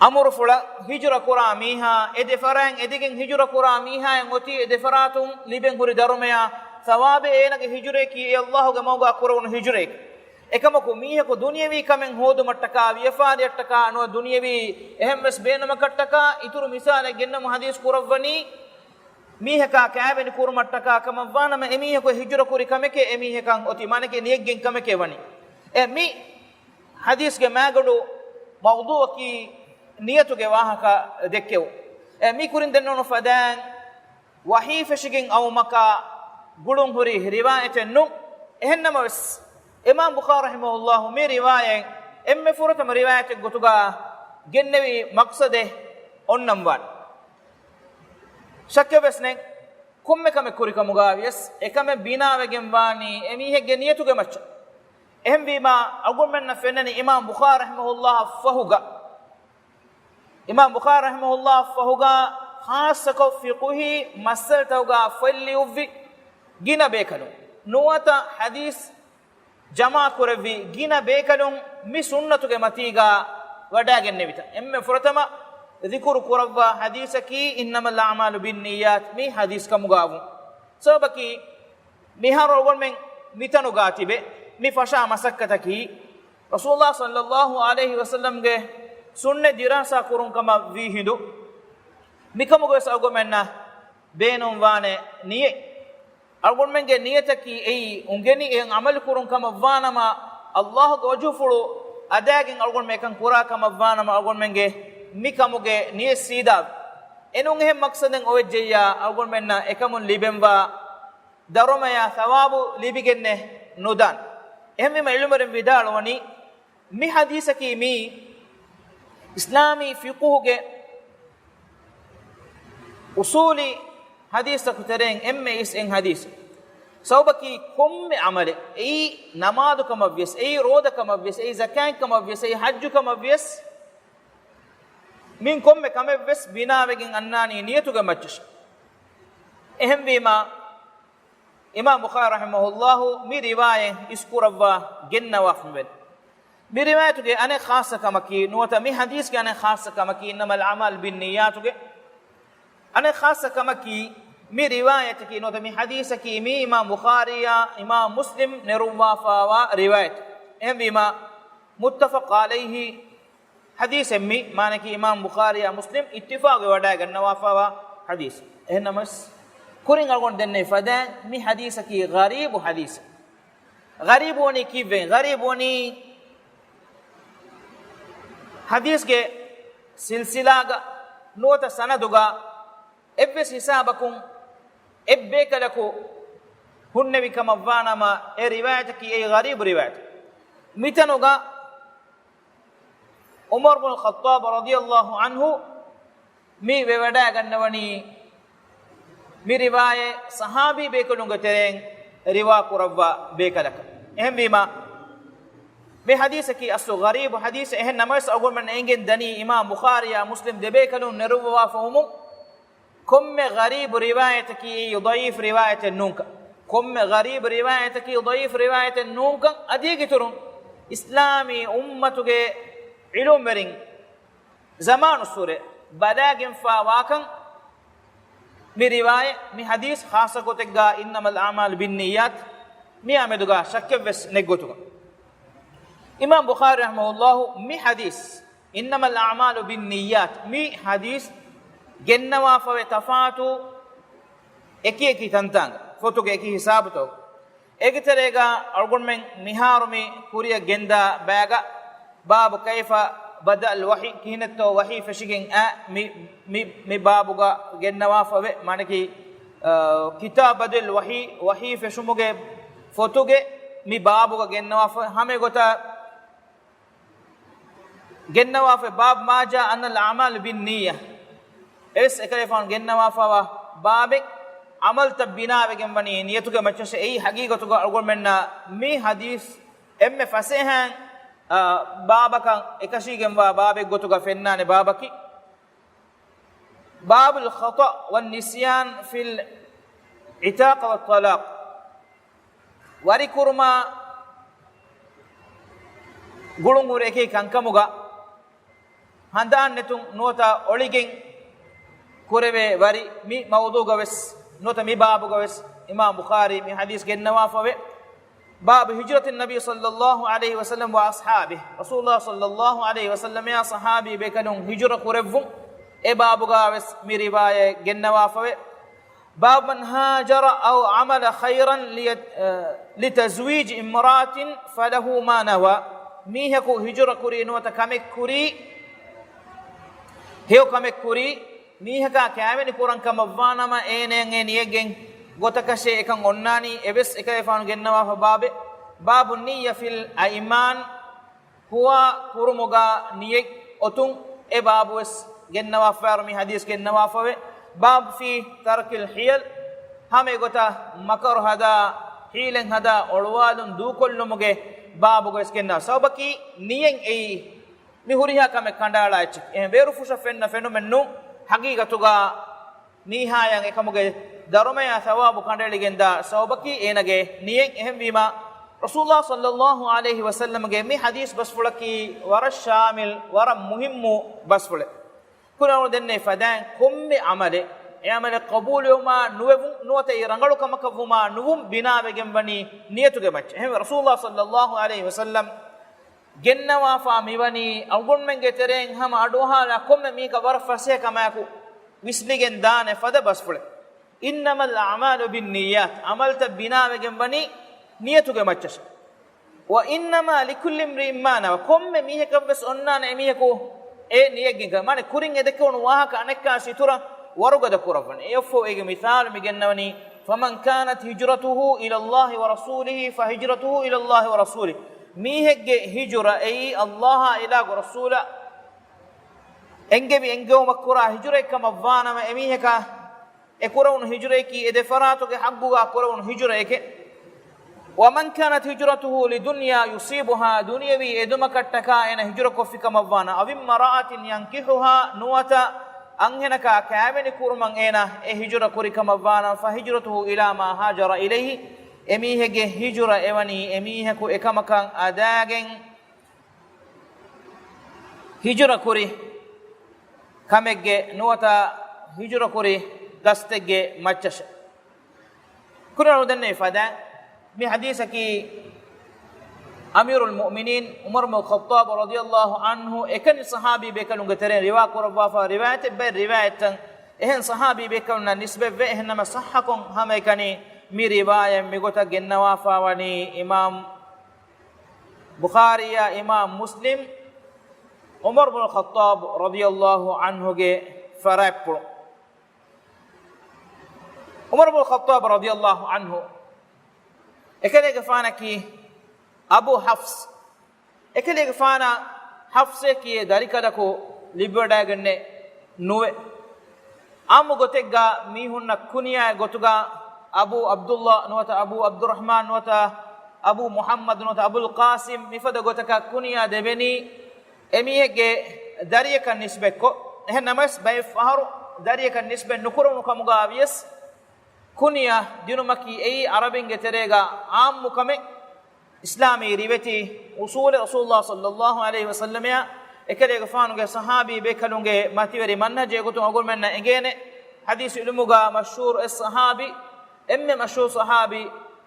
އަމުރުފުޅަށް ހިޖުރަ ކުރާ މީހާ، އެ ދެފަރާތް އެދިގެން ހިޖުރަ ކުރާ މީހާއަށް އޮތީ އެ ދެފަރާތުން ލިބެން ހުރި ދަރުމަޔާ ޘަވާބެއް އޭނާގެ ހިޖުރަޔަކީ އެ ﷲ ގެ މަގުގާ ކުރެވުނު ހިޖުރައެކޭ. އެކަމަކު، މީހަކު ދުނިޔަވީ ކަމެއް ހޯދުމަށްޓަކާ، ވިޔަފާރިއަށްޓަކާ، ނުވަތަ ދުނިޔަވީ އެހެންވެސް ބޭނުމަކަށްޓަކާ، އިތުރު މިސާލެއް ގެންނަމުން ޙަދީޘް ކުރައްވަނީ، މީހަކާ ކައިވެނި ކުރުމަށްޓަކާ ކަމަށްވާނަމަ، އެމީހަކު ހިޖުރަ ކުރި ކަމެކޭ، އެމީހަކަށް އޮތީ މާނައަކީ ނިޔަތްގެން ކަމެކޭ ވަނީ. އެ މި ޙަދީޘްގެ މައިގަނޑު މައުޟޫޢަކީ ނިޔަތުގެ ވާހަކަ ދެއްކެވުން. އެ މި ކުރިން ދެންނެވުނު ފަދައިން، ވަޙީ ފެށިގެން އައުމަކާ ގުޅުން ހުރި ރިވާޔަތެއް ނޫން. އެހެންނަމަވެސް، އިމާމް ބުޚާރީ ރަޙިމަހުﷲ މި ރިވާޔަތް އެންމެ ފުރަތަމަ ރިވާޔަތެއް ގޮތުގަ ގެންނެވި މަޤްޞަދެއް އޮންނަންވާނެ. ޝައްކެއްވެސް ނެތް، ކޮންމެ ކަމެއް ކުރިކަމުގަވިޔަސް، އެކަމެއް ބިނާވެގެން ވާނީ އެމީހެއްގެ ނިޔަތުގެ މައްޗަށް. އެހެންވީމާ، އަޅުގަނޑުމެންނަށް ފެންނަނީ އިމާމް ބުޚާރީ ރަޙިމަހުﷲ ފަހުގަ، އިމާމް ބުޚާރީ ރަޙިމަހުﷲ ފަހުގަ ޚާއްޞަކޮށް ފިޤުހީ މައްސަލަތަކުގަ ފޮތް ލިޔުއްވި ގިނަ ބޭކަލުން، ނުވަތަ ޙަދީޘް ޖަމާކުރެއްވި ގިނަ ބޭކަލުން މި ސުންނަތުގެ މަތީގަ ވަޑައިގެންނެވިތަން. އެންމެ ފުރަތަމަ ޛިކުރު ކުރައްވާ ޙަދީޘަކީ، إنما الأعمال بالنيات، މި ޙަދީޘް ކަމުގަވުން. ސަބަބަކީ، މިހާރު އަޅުގަނޑުމެން މިތަނުގަ ތިބެ މި ފަށާ މަސައްކަތަކީ، ރަސޫލުﷲ ޞައްލަﷲ ޢަލައިހި ވަސައްލަމްގެ ސުންނަތް ދިރާސާ ކުރުން ކަމަށް ވީ ހިނދު، މިކަމުގަވެސް އަޅުގަނޑުމެންނަށް ބޭނުންވާނެ ނިޔަތް. އަޅުގަނޑުމެންގެ ނިޔަތަކީ އެއީ އުނގެނި އެހެން ޢަމަލު ކުރުން ކަމަށްވާނަމަ، ﷲ ގެ ވަޖްހުފުޅު އަދާގެން އަޅުގަނޑުމެން އެކަން ކުރާ ކަމަށްވާނަމަ، އަޅުގަނޑުމެންގެ މި ކަމުގެ ނިޔަތް ސީދާވޭ. އެނޫން އެހެން މަޤްޞަދެއް އޮވެއްޖެއްޔާ، އަޅުގަނޑުމެންނަށް އެކަމުން ލިބެންވާ ދަރުމަޔާ ޘަވާބު ލިބިގެންނެއް ނުދާނެ. އެހެންވީމަ ޢިލްމުވެރިން ވިދާޅުވަނީ، މި ޙަދީޘަކީ މީ އިސްލާމީ ފިޤުހުގެ އުޞޫލީ ޙަދީޘްތަކު ތެރެއިން އެންމެ އިސް އެއް ޙަދީޘެއް. ސަބަބަކީ ކޮންމެ ޢަމަލެއް، އެއީ ނަމާދު ކަމަށްވިޔަސް، އެއީ ރޯދަ ކަމަށްވިޔަސް، އެއީ ޒަކާތް ކަމަށްވިޔަސް، އެއީ ޙައްޖު ކަމަށްވިޔަސް، މިން ކޮންމެ ކަމެއްވެސް ބިނާވެގެން އަންނާނީ ނިޔަތުގެ މައްޗަށް. އެހެންވީމާ، އިމާމް ބުޚާރީ ރަޙިމަހުﷲ މި ރިވާޔަތް އިސްކުރައްވާ ގެންނަވާފަވެ. މި ރިވާޔަތުގެ އަނެއް ޚާއްޞަ ކަމަކީ، ނުވަތަ މި ޙަދީޘްގެ އަނެއް ޚާއްޞަ ކަމަކީ، إنما الأعمال بالنيات ގެ އަނެއް ޚާއްޞަ ކަމަކީ، މި ރިވާޔަތަކީ ނުވަތަ މި ޙަދީޘަކީ މީ އިމާމް ބުޚާރީއާ އިމާމް މުސްލިމް ނެރުއްވާފަވާ ރިވާޔަތެއް. އެހެންވީމާ، މުއްތަފަޤު ޢަލައިހި ޙަދީޘެއް މީ، މާނައަކީ އިމާމް ބުޚާރީއާ މުސްލިމް އިއްތިފާޤުވެ ވަޑައިގަންނަވާފަވާ ޙަދީޘް. އެހެންނަމަވެސް، ކުރިން އަޅުގަނޑު ދެންނެވި ފަދައިން މި ޙަދީޘަކީ ޣަރީބު ޙަދީޘެއް. ޣަރީބު ވަނީ ކީއްވެ؟ ޣަރީބު ވަނީ ޙަދީޘްގެ ސިލްސިލާގަ ނުވަތަ ސަނަދުގަ އެއްވެސް ހިސާބަކުން އެއްބޭކަލަކު ހުންނެވި ކަމަށްވާނަމަ، އެ ރިވާޔަތަކީ އެއީ ޣަރީބު ރިވާޔަތެއް. މިތަނުގަ ޢުމަރު ބުނުލް ޚައްޠާބު ރަޟިޔަﷲ ޢަންހު މި ވެވަޑައިގަންނަވަނީ މި ރިވާޔަތް ޞަޙާބީ ބޭކަލުންގެ ތެރެއިން ރިވާ ކުރައްވާ ބޭކަލަކަށް. އެހެންވީމަ، މި ޙަދީޘަކީ އަސްލު ޣަރީބު ޙަދީޘެއް. އެހެން ނަމަވެސް، އަޅުގަނޑުމެން އެނގެން ދަނީ އިމާމް ބުޚާރީއާ މުސްލިމް ދެބޭކަލުން ނެރުއްވަވާފަ ވުމުން، ކޮންމެ ޣަރީބު ރިވާޔަތަކީ އެއީ ޟަޢީފް ރިވާޔަތެއް ނޫންކަން، ކޮންމެ ޣަރީބު ރިވާޔަތަކީ ޟަޢީފް ރިވާޔަތެއް ނޫންކަން، އަދި އޭގެއިތުރުން އިސްލާމީ އުއްމަތުގެ ޢިލްމުވެރިން ޒަމާނުއްސުރެ ބަލާގެންފާވާކަން، މި ރިވާޔަތް، މި ޙަދީޘް ޚާއްޞަ ގޮތެއްގާ إنما الأعمال بالنيات، މިއާ މެދުގާ ޝައްކެއްވެސް ނެތް ގޮތުގަ. އިމާމް ބުޚާރީ ރަޙިމަހުﷲ މި ޙަދީޘް، إنما الأعمال بالنيات، މި ޙަދީޘް ގެންނަވާފަވޭ ތަފާތު އެކި އެކި ތަންތާނގަ، ފޮތުގެ އެކި ހިސާބުތަކު. އޭގެ ތެރޭގަ އަޅުގަނޑުމެން މިހާރު މި ކުރިއަށް ގެންދާ ބައިގަ، باب كيف بدأ الوحي، ކިހިނެއްތޯ ވަޙީ ފެށިގެން އައި، މި، މި، މި ބާބުގަ ގެންނަވާފަވޭ، މާނައަކީ، އަ، كتاب بدء الوحي، ވަޙީ ފެށުމުގެ ފޮތުގެ މި ބާބުގަ ގެންނަވާފަ، ހަމަ އެގޮތަށް ގެންނަވާފަ، باب ما جاء أن الأعمال بالنية. އެވެސް އެކަލޭފާނު ގެންނަވާފަވާ ބާބެއް، ޢަމަލުތައް ބިނާވެގެން ވަނީ ނިޔަތުގެ މައްޗަށް. އެއީ ޙަޤީޤަތުގަ އަޅުގަނޑުމެންނަށް މި ޙަދީޘް އެންމެ ފަސޭހައިން، އާ، ބާބަކަށް އެކަށީގެންވާ ބާބެއް ގޮތުގަ ފެންނާނެ ބާބަކީ، باب الخطأ والنسيان في العتاق والطلاق. ވަރިކުރުމާ ގުޅުން ހުރި އެކި ކަންކަމުގަ ހަނދާން ނެތުން ނުވަތަ އޮޅިގެން ކުރެވޭ ވަރި، މި މައުޟޫޢުގަވެސް ނުވަތަ މި ބާބުގަވެސް އިމާމް ބުޚާރީ މި ޙަދީޘް ގެންނަވާފަވޭ. باب هجرة النبي صلى الله عليه وسلم وأصحابه، ރަސޫލުﷲ ޞައްލަﷲ ޢަލައިހި ވަސައްލަމައާ ޞަޙާބީ ބޭކަލުން ހިޖުރަ ކުރެއްވުން، އެ ބާބުގަވެސް މި ރިވާޔަތް ގެންނަވާފަވޭ. باب من هاجر أو عمل خيرا لي-، لتزويج امرأة فله ما نوى. މީހަކު ހިޖުރަ ކުރީ ނުވަތަ ކަމެއް ކުރީ، ހެޔޮ ކަމެއް ކުރީ، މީހަކާ ކައިވެނި ކުރަން ކަމަށްވާނަމަ، އޭނައަށް އެ ނިޔަތްގެން ގޮތަކަށޭ އެކަން އޮންނާނީ، އެވެސް އެކަލޭފާނު ގެންނަވާފަ ބާބެއް. باب النية في الأيمان، ހުވާ ކުރުމުގަ ނިޔަތް އޮތުން، އެ ބާބުވެސް ގެންނަވާފައި މި ޙަދީޘް ގެންނަވާފަވޭ. باب في ترك الحيل، ހަމަ އެގޮތަށް މަކަރު ހަދާ، ޙީލެއް ހަދާ އޮޅުވާލުން ދޫކޮށްލުމުގެ ބާބުގަވެސް ގެންނަވާ. ސަބަބަކީ ނިޔަތް އެއީ މި ހުރިހާ ކަމެއް ކަނޑައަޅާ އެއްޗެއް. އެހެން ބޭރުފުށަށް ފެންނަ ފެނުމެއް ނޫން. ޙަޤީޤަތުގަ މީހާޔަށް އެކަމުގެ ދަރުމަޔާ ޘަވާބު ކަނޑައެޅިގެންދާ ސަބަބަކީ އޭނަގެ ނިޔަތް. އެހެންވީމަ، ރަސޫލުﷲ ޞައްލަﷲ ޢަލައިހި ވަސައްލަމްގެ މި ޙަދީޘް ބަސްފުޅަކީ ވަރަށް ޝާމިލް، ވަރަށް މުހިއްމު ބަސްފުޅެއް. ކުރިން އަޅުގަނޑު ދެންނެވި ފަދައިން ކޮންމެ ޢަމަލެއް، އެ ޢަމަލެއް ޤަބޫލުވުމާ ނުވެވުން، ނުވަތަ އެ ރަނގަޅު ކަމަކަށްވުމާ ނުވުން ބިނާވެގެން ވަނީ ނިޔަތުގެ މައްޗަށް. އެހެންވެ، ރަސޫލުﷲ ޞައްލަﷲ ޢަލައިހި ވަސައްލަމް ގެންނަވާފާ މިވަނީ އަޅުގަނޑުމެންގެ ތެރެއިން ހަމަ އަޑުއަހާލާ ކޮންމެ މީހަކަށް ވަރަށް ފަސޭހަ ކަމާއެކު ވިސްނިގެން ދާނެ ފަދަ ބަސްފުޅެއް. إنما الأعمال بالنيات، ޢަމަލުތައް ބިނާވެގެން ވަނީ ނިޔަތުގެ މައްޗަށް. وإنما لكل امرئ ما نوى، ކޮންމެ މީހަކަށްވެސް އޮންނާނެ އެމީހަކު އެ ނިޔަތްގެން ކަމެއް. މާނަ ކުރިން އެ ދެކެވުނު ވާހަކަ އަނެއްކާ ސިތުރަ ވަރުގަދަ ކުރައްވަން. އެއަށްފަހު އޭގެ މިސާލު މި ގެންނަވަނީ، فمن كانت هجرته إلى الله ورسوله فهجرته إلى الله ورسوله. މީހެއްގެ ހިޖުރަ އެއީ ﷲ އާ އިލާހު ރަސޫލާ އެންގެވި އެންގެވުމަށް ކުރާ ހިޖުރައެއް ކަމަށްވާނަމަ، އެމީހަކާ އެ ކުރެވުނު ހިޖުރައަކީ އެ ދެ ފަރާތުގެ ޙައްޤުގާ ކުރެވުނު ހިޖުރައެކޭ. ومن كانت هجرته لدنيا يصيبها، ދުނިޔަވީ އެދުމަކަށްޓަކާ އޭނަ ހިޖުރަކޮށްފި ކަމަށްވާނަމަ، أو امرأة ينكحها، ނުވަތަ އަންހެނަކާ ކައިވެނި ކުރުމަށް އޭނަ އެ ހިޖުރަ ކުރި ކަމަށްވާނަމަ، فهجرته إلى ما هاجر إليه، އެމީހެއްގެ ހިޖުރަ އެވަނީ އެމީހަކު އެކަމަކަށް އަދާގެން ހިޖުރަ ކުރި ކަމެއްގެ ނުވަތަ ހިޖުރަ ކުރި ގަސްތެއްގެ މައްޗަށެ. ކުރިން އަޅުގަނޑު ދެންނެވި ފަދައިން، މި ޙަދީޘަކީ އަމީރުލް މުއުމިނީން ޢުމަރު ބިން ޚައްޠާބު ރަޟިޔަﷲ ޢަންހު އެކަނި ޞަޙާބީ ބޭކަލުންގެ ތެރެއިން ރިވާ ކުރައްވާފަ ރިވާޔަތެއް. ބައެއް ރިވާޔަތްތައް އެހެން ޞަޙާބީ ބޭކަލުންނަށް ނިސްބަތްވެ، އެހެންނަމަ ޞައްޙަކޮށް ހަމައެކަނި މި ރިވާޔަތް މިގޮތަށް ގެންނަވާފާވަނީ އިމާމް ބުޚާރީއާ އިމާމް މުސްލިމް، ޢުމަރު ބުނުލް ޚައްޠާބު ރަޟިޔަﷲ ޢަންހުގެ ފަރާތްޕުޅު. ޢުމަރު ބުނުލް ޚައްޠާބު ރަޟިޔަﷲ ޢަންހު އެކަލޭގެފާނަކީ އަބޫ ޙަފްޞް. އެކަލޭގެފާނަށް ޙަފްޞޭ ކިޔޭ ދަރިކަލަކު ލިބިވަޑައިގެންނެއް ނުވޭ. ޢާއްމު ގޮތެއްގަ މީހުންނަށް ކުނިޔާއެއް ގޮތުގަ އަބޫ ޢަބްދުﷲ ނުވަތަ އަބޫ ޢަބްދުއްރަޙްމާން ނުވަތަ އަބޫ މުޙައްމަދު ނުވަތަ އަބުލް ޤާސިމް މިފަދަ ގޮތަކަށް ކުނިޔާ ދެވެނީ އެމީހެއްގެ ދަރިޔަކަށް ނިސްބަތްކޮށް. އެހެން ނަމަވެސް ބައެއް ފަހަރު ދަރިޔަކަށް ނިސްބަތް ނުކުރެވުނު ކަމުގަ ވިޔަސް، ކުނިޔާ ދިނުމަކީ އެއީ ޢަރަބިންގެ ތެރޭގަ ޢާއްމު ކަމެއް. އިސްލާމީ ރިވެތި އުޞޫލެއް ރަސޫލުﷲ ޞައްލަﷲ ޢަލައިހި ވަސައްލަމައާ އެކަލޭގެފާނުގެ ޞަޙާބީ ބޭކަލުންގެ މަތިވެރި މަންހަޖެއް ގޮތުން އަޅުގަނޑުމެންނަށް އެނގޭނެ. ޙަދީޘް ޢިލްމުގަ މަޝްހޫރު އެއް ޞަޙާބީ، އެންމެ މަޝްހޫރު ޞަޙާބީ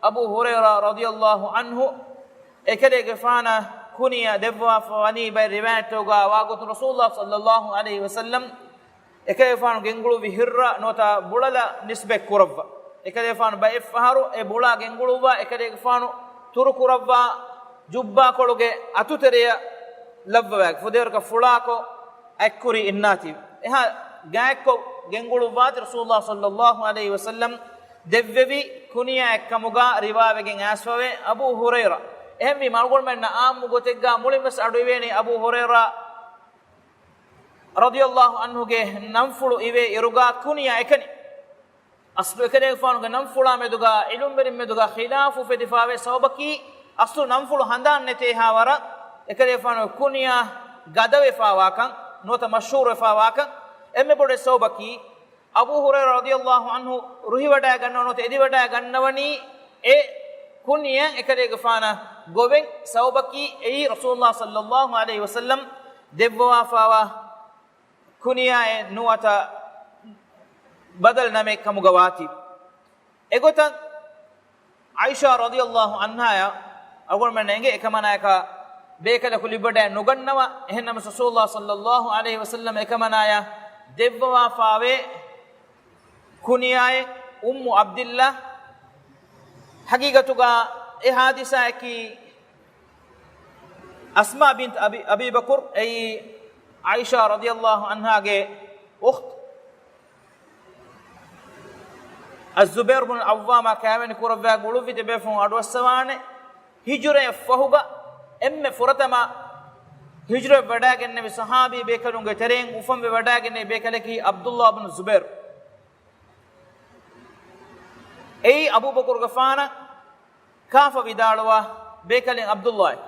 އަބޫ ހުރައިރާ ރަޟިޔަﷲ ޢަންހު، އެކަލޭގެފާނަށް ކުނިޔާ ދެއްވާފަ ވަނީ ބައެއް ރިވާޔަތްތަކުގަ ވާގޮތުން ރަސޫލުﷲ ޞައްލަﷲ ޢަލައިހި ވަސައްލަމް އެކަލޭގެފާނު ގެންގުޅުއްވި ހިއްރަށް ނުވަތަ ބުޅަލަށް ނިސްބަތް ކުރައްވާ. އެކަލޭގެފާނު ބައެއް ފަހަރު އެ ބުޅާ ގެންގުޅުއްވާ، އެކަލޭގެފާނު ތުރުކުރައްވާ ޖުއްބާކޮޅުގެ އަތުތެރެޔަށް ލައްވަވާ، ފުދޭވަރަކަށް ފުޅާކޮށް އަތްކުރި އިންނާތީ. އެހާ ގާތްކޮށް ގެންގުޅުއްވާތީ ރަސޫލުﷲ ޞައްލަﷲ ޢަލައިހި ވަސައްލަމް ދެއްވެވި ކުނިޔާއެއްކަމުގަ ރިވާވެގެން އައިސްފަވޭ އަބޫ ހުރައިރާ. އެހެންވީމަ އަޅުގަނޑުމެންނަށް ޢާއްމު ގޮތެއްގަ މުޅިންވެސް އަޑުއިވޭނީ އަބޫ ހުރައިރާ ރަޟިޔަﷲ ޢަންހުގެ ނަންފުޅު އިވޭ އިރުގަ ކުނިޔާ އެކަނި. އަސްލު އެކަލޭގެފާނުގެ ނަންފުޅާ މެދުގަ ޢިލްމުވެރިން މެދުގަ ޚިލާފު އުފެދިފާވޭ ސަބަބަކީ، އަސްލު ނަންފުޅު ހަނދާން ނެތޭހާވަރަށް އެކަލޭގެފާނުގެ ކުނިޔާ ގަދަވެފާވާކަން ނުވަތަ މަޝްހޫރުވެފާވާކަން. އެންމެ ބޮޑެއް ސަބަބަކީ، އަބޫ ހުރައިރާ ރަޟިޔަﷲ ޢަންހު ރުހިވަޑައިގަންނަވަން ނުވަތަ އެދިވަޑައިގަންނަވަނީ އެ ކުނިޔަ އެކަލޭގެފާނަށް ގޮވެން. ސަބަބަކީ އެއީ ރަސޫލުﷲ ޞައްލަﷲ ޢަލައިހި ވަސައްލަމް ދެއްވަވާފާވާ ކުނިޔާއެއް ނުވަތަ ބަދަލު ނަމެއް ކަމުގަ ވާތީ. އެގޮތަށް ޢާއިޝާ ރަޟިޔަﷲ ޢަންހާއަށް އަޅުގަނޑުމެންނަށް އެނގޭ އެކަމަނާޔަކަށް ބޭކަލަކު ލިބިވަޑައެއް ނުގަންނަވާ. އެހެންނަމަ ރަސޫލުﷲ ޞައްލަﷲ ޢަލައިހި ވަސައްލަމް އެކަމަނާޔަށް ދެއްވަވާފާވޭ ކުނިޔާއެއް އުއްމު ޢަބްދިއްލާ. ޙަޤީޤަތުގަ އެ ޙާދިސާއަކީ އަސްމާ ބިންތު އަބީ، އަބީ ބަކުރު، އެއީ ޢާއިޝާ ރަޟިޔަﷲ ޢަންހާގެ އުޚްތު. އައްޒުބައިރު ބުނު ޢައްވާމާ ކާވެނި ކުރައްވާ ގުޅުއްވި ތިބޭފުޅުން އަޑުއައްސަވާނެ. ހިޖުރައަށް ފަހުގަ އެންމެ ފުރަތަމަ ހިޖުރަ ވަޑައިގެންނެވި ޞަޙާބީ ބޭކަލުންގެ ތެރެއިން އުފަންވެ ވަޑައިގެންނެވި ބޭކަލަކީ ޢަބްދުﷲ ބުނު ޒުބައިރު. އެއީ އަބޫބަކުރުގެފާނަށް ކާފަ ވިދާޅުވާ ބޭކަލެއް ޢަބްދުﷲ.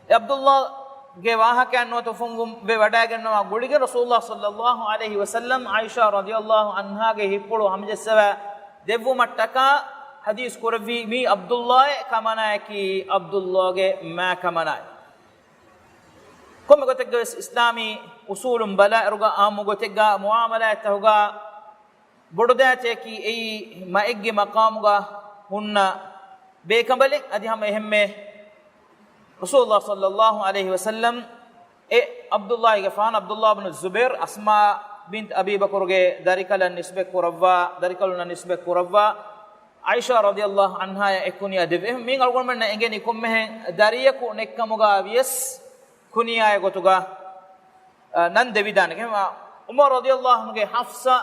އެ ޢަބްދުﷲގެ ވާހަކައިން ނުވަތަ އުފަންވުން ވެ ވަޑައިގެންނަވާ ގުޅިގެން ރަސޫލުﷲ ޞައްލަﷲ ޢަލައިހި ވަސައްލަމް ޢާއިޝާ ރަޟިޔަﷲ ޢަންހާގެ ހިތްޕުޅު ހަމަޖައްސަވާ ދެއްވުމަށްޓަކާ ޙަދީޘް ކުރެއްވީ މީ ޢަބްދުﷲ އެ ކަމަނާޔަކީ ޢަބްދުﷲގެ މާ ކަމަނާޔަ. ކޮންމެ ގޮތެއްގަވެސް އިސްލާމީ އުޞޫލުން ބަލާއިރުގަ ޢާއްމު ގޮތެއްގަ މުޢާމަލާތްތަކުގަ ބޮޑުދައިތައަކީ އެއީ މައެއްގެ މަޤާމުގަ ހުންނަ ބޭކަނބަލެއް. އަދި ހަމަ އެހެންމެ ރަސޫލުﷲ ޞައްލަﷲ ޢަލައިހި ވަސައްލަމް އެ ޢަބްދުﷲގެފާނު ޢަބްދުﷲ ބުނު ޒުބައިރު އަސްމާ ބިންތު އަބީ ބަކުރުގެ ދަރިކަލަށް ނިސްބަތް ކުރައްވާ، ދަރިކަލުންނަށް ނިސްބަތް ކުރައްވާ ޢާއިޝާ ރަޟިޔަﷲ ޢަންހާޔަށް އެ ކުނިޔާ ދެއްވި. މިއިން އަޅުގަނޑުމެންނަށް އެނގެނީ ކޮންމެހެން ދަރިޔަކު ނެތްކަމުގަ ވިޔަސް ކުނިޔާއެއް ގޮތުގަ އަ، ނަން ދެވިދާނެ. އެހެންވީމަ، ޢުމަރު ރަޟިޔަﷲ ޢަންހުގެ ޙަފްޞާ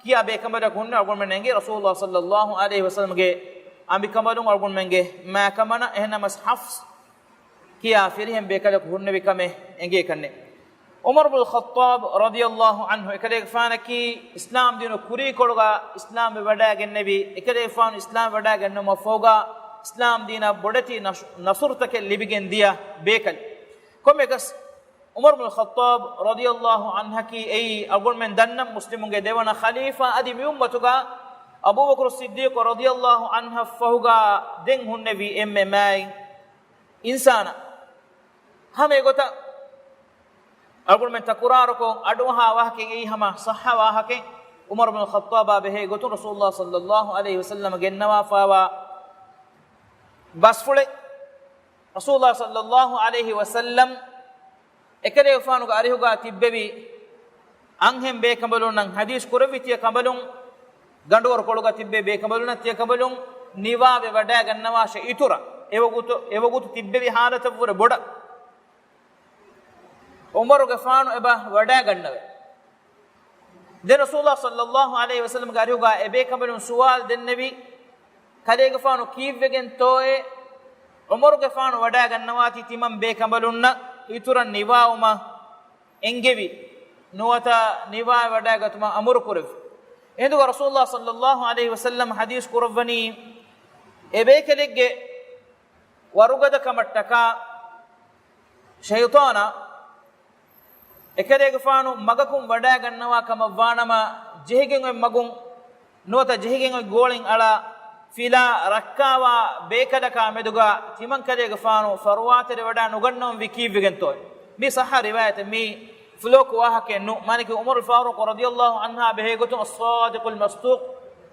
ކިޔާ ބޭކަނބަލަކު ހުންނެވި އަޅުގަނޑުމެން އެނގޭ ރަސޫލުﷲ ޞައްލަﷲ ޢަލައިހި ވަސައްލަމްގެ އަނބިކަނބަލުން އަޅުގަނޑުމެންގެ މާކަމަނަ. އެހެންނަމަވެސް ޙަފްޞް ކިޔާ ފިރިހެން ބޭކަލަކު ހުންނެވި ކަމެއް އެނގޭކަށްނެ. ޢުމަރު ބުނުލް ޚައްޠާބް ރަޟިޔަﷲ ޢަންހު އެކަލޭގެފާނަކީ އިސްލާމް ދީނު ކުރީކޮޅުގަ އިސްލާމްވެ ވަޑައިގެންނެވި، އެކަލޭގެފާނު އިސްލާމް ވަޑައިގެންނެވުމަށް ފަހުގަ އިސްލާމް ދީނަށް ބޮޑެތި ނަޝް-، ނަޞުރުތަކެއް ލިބިގެން ދިޔަ ބޭކަލެއް. ކޮންމެއަކަސް، ޢުމަރު ބުނުލް ޚައްޠާބް ރަޟިޔަﷲ ޢަންހަކީ އެއީ އަޅުގަނޑުމެން ދަންނަ މުސްލިމުންގެ ދެވަނަ ޚަލީފާ އަދި މި އުއްމަތުގަ އަބޫބަކުރު ޞިއްދީޤު ރަޟިޔަﷲ ޢަންހަށް ފަހުގަ ދެން ހުންނެވި އެންމެ މާތް އިންސާނާ. ހަމަ އެގޮތަށް އަޅުގަނޑުމެން ތަކުރާރުކޮށް އަޑުއަހާ ވާހަކައެއް އެއީ ހަމަ ޞައްޙަ ވާހަކައެއް. ޢުމަރު ބުނުލް ޚައްޠާބާ ބެހޭ ގޮތުން ރަސޫލުﷲ ޞައްލަﷲ ޢަލައިހި ވަސައްލަމަ ގެންނަވާފާވާ ބަސްފުޅެއް. ރަސޫލުﷲ ޞައްލަﷲ ޢަލައިހި ވަސައްލަމް އެކަލޭގެފާނުގެ އަރިހުގަ ތިއްބެވި އަންހެން ބޭކަނބަލުންނަށް ޙަދީޘް ކުރެއްވި ތިޔަ ކަނބަލުން، ގަނޑުވަރުކޮޅުގަ ތިއްބޭ ބޭކަނބަލުންނަށް ތިޔަ ކަނބަލުން ނިވާވެ ވަޑައިގަންނަވާށޭ އިތުރަށް. އެވަގުތު، އެވަގުތު ތިއްބެވި ޙާލަތަށްވުރެ ބޮޑަށް ޢުމަރުގެފާނު އެބަ ވަޑައިގަންނަވައި. ދެން ރަސޫލާ ޞައްލައްލާހު ޢަލައިހި ވަސައްލަމްގެ އަރިހުގަ އެބޭކަނބަލުން ސުވާލު ދެންނެވި، ކަލޭގެފާނު ކީއްވެގެންތޯއޭ ޢުމަރުގެފާނު ވަޑައިގަންނަވާތީ ތިމަން ބޭކަނބަލުންނަށް އިތުރަށް ނިވާވުމަށް އެންގެވި، ނުވަތަ ނިވާވެވަޑައިގަތުމަށް އަމުރު ކުރެއްވި. އެހިނދުގަ ރަސޫލާ ޞައްލައްލާހު ޢަލައިހި ވަސައްލަމް ޙަދީޘް ކުރައްވަނީ، އެބޭކަލެއްގެ ވަރުގަދަކަމަށްޓަކާ ޝައިޠާނާ އެކަލޭގެފާނު މަގަކުން ވަޑައިގަންނަވާ ކަމަށްވާނަމަ، ޖެހިގެން އޮތް މަގުން ނުވަތަ ޖެހިގެން އޮތް ގޯޅިން އަޅާ ފިލާ ރައްކާވާ ބޭކަލަކާ މެދުގަ ތިމަންކަލޭގެފާނު ފަރުވާތެރިވެވަޑައި ނުގަންނަވަންވީ ކީއްވެގެންތޯ؟ މީ ޞައްޙަ ރިވާޔަތެއް، މީ ފުލޯކު ވާހަކައެއް ނޫން. މާނައަކީ ޢުމަރުލް ފާރޫޤު ރަޟިޔައްލާހު ޢަންހާ ބެހޭގޮތުން އައްޞާދިޤުލް މަޞްދޫޤު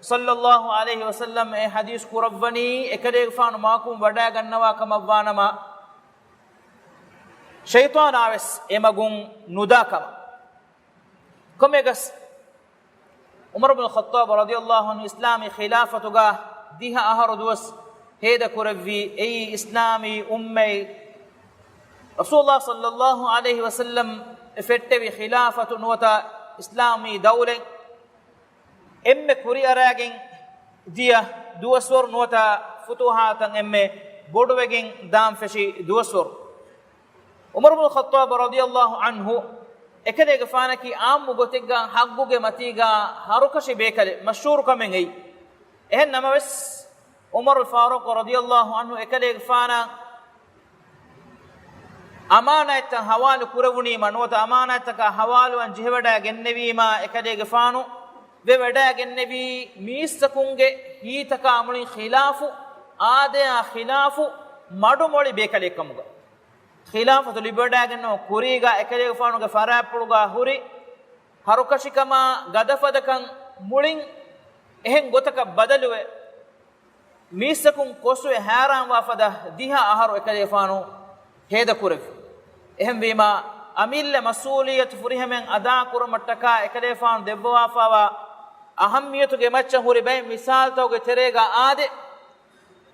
ޞައްލައްލާހު ޢަލައިހި ވަސައްލަމް އެ ޙަދީޘް ކުރައްވަނީ، އެކަލޭގެފާނު މަގަކުން ވަޑައިގަންނަވާ ކަމަށްވާނަމަ، ޝައިޠާނާވެސް އެމަގުން ނުދާ ކަމަށް. ކޮންމެއަކަސް، ޢުމަރު ބިން ޚައްޠާބު ރަޟިޔައްލާހު ޢަންހު އިސްލާމީ ޚިލާފަތުގަ ދިހަ އަހަރު ދުވަސް ހޭދަކުރެއްވީ، އެއީ އިސްލާމީ އުއްމަތް ރަސޫލާ ޞައްލައްލާހު ޢަލައިހި ވަސައްލަމް ފެއްޓެވި ޚިލާފަތު ނުވަތަ އިސްލާމީ ދައުލަތް އެންމެ ކުރިއަރައިގެން ދިޔަ ދުވަސްވަރު ނުވަތަ ފުތޫޙާތަށް އެންމެ ބޮޑުވެގެން ދާން ފެށި ދުވަސްވަރު. ޢުމަރު ބިން ޚައްޠާބު ރަޟިޔައްލާހު ޢަންހު އެކަލޭގެފާނަކީ ޢާއްމު ގޮތެއްގަ ޙައްޤުގެ މަތީގަ ހަރުކަށި ބޭކަލެއް، މަޝްހޫރު ކަމެއް އެއީ. އެހެން ނަމަވެސް، ޢުމަރު ފާރޫޤު ރަޟިޔައްލާހު ޢަންހު އެކަލޭގެފާނަށް އަމާނާތްތައް ޙަވާލު ކުރެވުނީމަ ނުވަތަ އަމާނާތްތަކާ ޙަވާލުވާން ޖެހިވަޑައިގެންނެވީމާ، އެކަލޭގެފާނު ވެވަޑައިގެންނެވީ މީސްތަކުންގެ ހިތްތަކާ މުޅިން ޚިލާފު، އާދަޔާ ޚިލާފު، މަޑުމޮޅި ބޭކަލެއް ކަމުގަ. ޚިލާފަތު ލިބިވަޑައިގެންނެވުނު ކުރީގަ އެކަލޭގެފާނުގެ ފަރާތްޕުޅުގަ ހުރި ހަރުކަށިކަމާ ގަދަފަދަކަން މުޅިން އެހެން ގޮތަކަށް ބަދަލުވެ، މީސްތަކުން ކޮށްސުވެ ހައިރާންވާ ފަދަ ދިހަ އަހަރު އެކަލޭގެފާނު ހޭދަކުރެއްވި. އެހެންވީމާ، އަމިއްލަ މަސްއޫލިއްޔަތު ފުރިހަމައިން އަދާކުރުމަށްޓަކާ އެކަލޭގެފާނު ދެއްވަވާފާވާ އަހައްމިޔަތުގެ މައްޗަށް ހުރި ބައެއް މިސާލުތަކުގެ ތެރޭގަ އާދެ،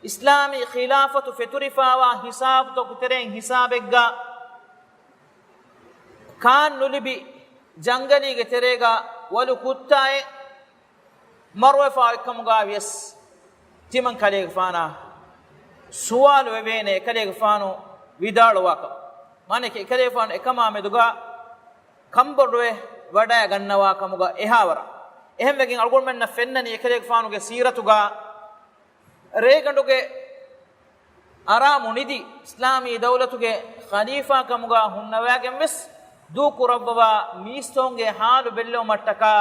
އިސްލާމީ ޚިލާފަތު ފެތުރިފާވާ ހިސާބުތަކުގެ ތެރެއިން ހިސާބެއްގަ ކާން ނުލިބި ޖަންގަލީގެ ތެރޭގަ ވަލު ކުއްތާއެއް މަރުވެފާ އޮތްކަމުގަ ވިޔަސް ތިމަން ކަލޭގެފާނާ ސުވާލު ވެވޭނެ އެކަލޭގެފާނު ވިދާޅުވާކަމަށް. މާނައަކީ އެކަލޭގެފާނު އެކަމާ މެދުގަ ކަންބޮޑުވެ ވަޑައިގަންނަވާ ކަމުގަ އެހާވަރަށް. އެހެންވެގެން އަޅުގަނޑުމެންނަށް ފެންނަނީ އެކަލޭގެފާނުގެ ސީރަތުގަ ރޭގަނޑުގެ އަރާމު ނިދި އިސްލާމީ ދައުލަތުގެ ޚަލީފާ ކަމުގަ ހުންނަވައިގެން ވެސް ދޫކުރައްވަވާ މީސްތަކުންގެ ހާލު ބެއްލެވުމަށްޓަކާ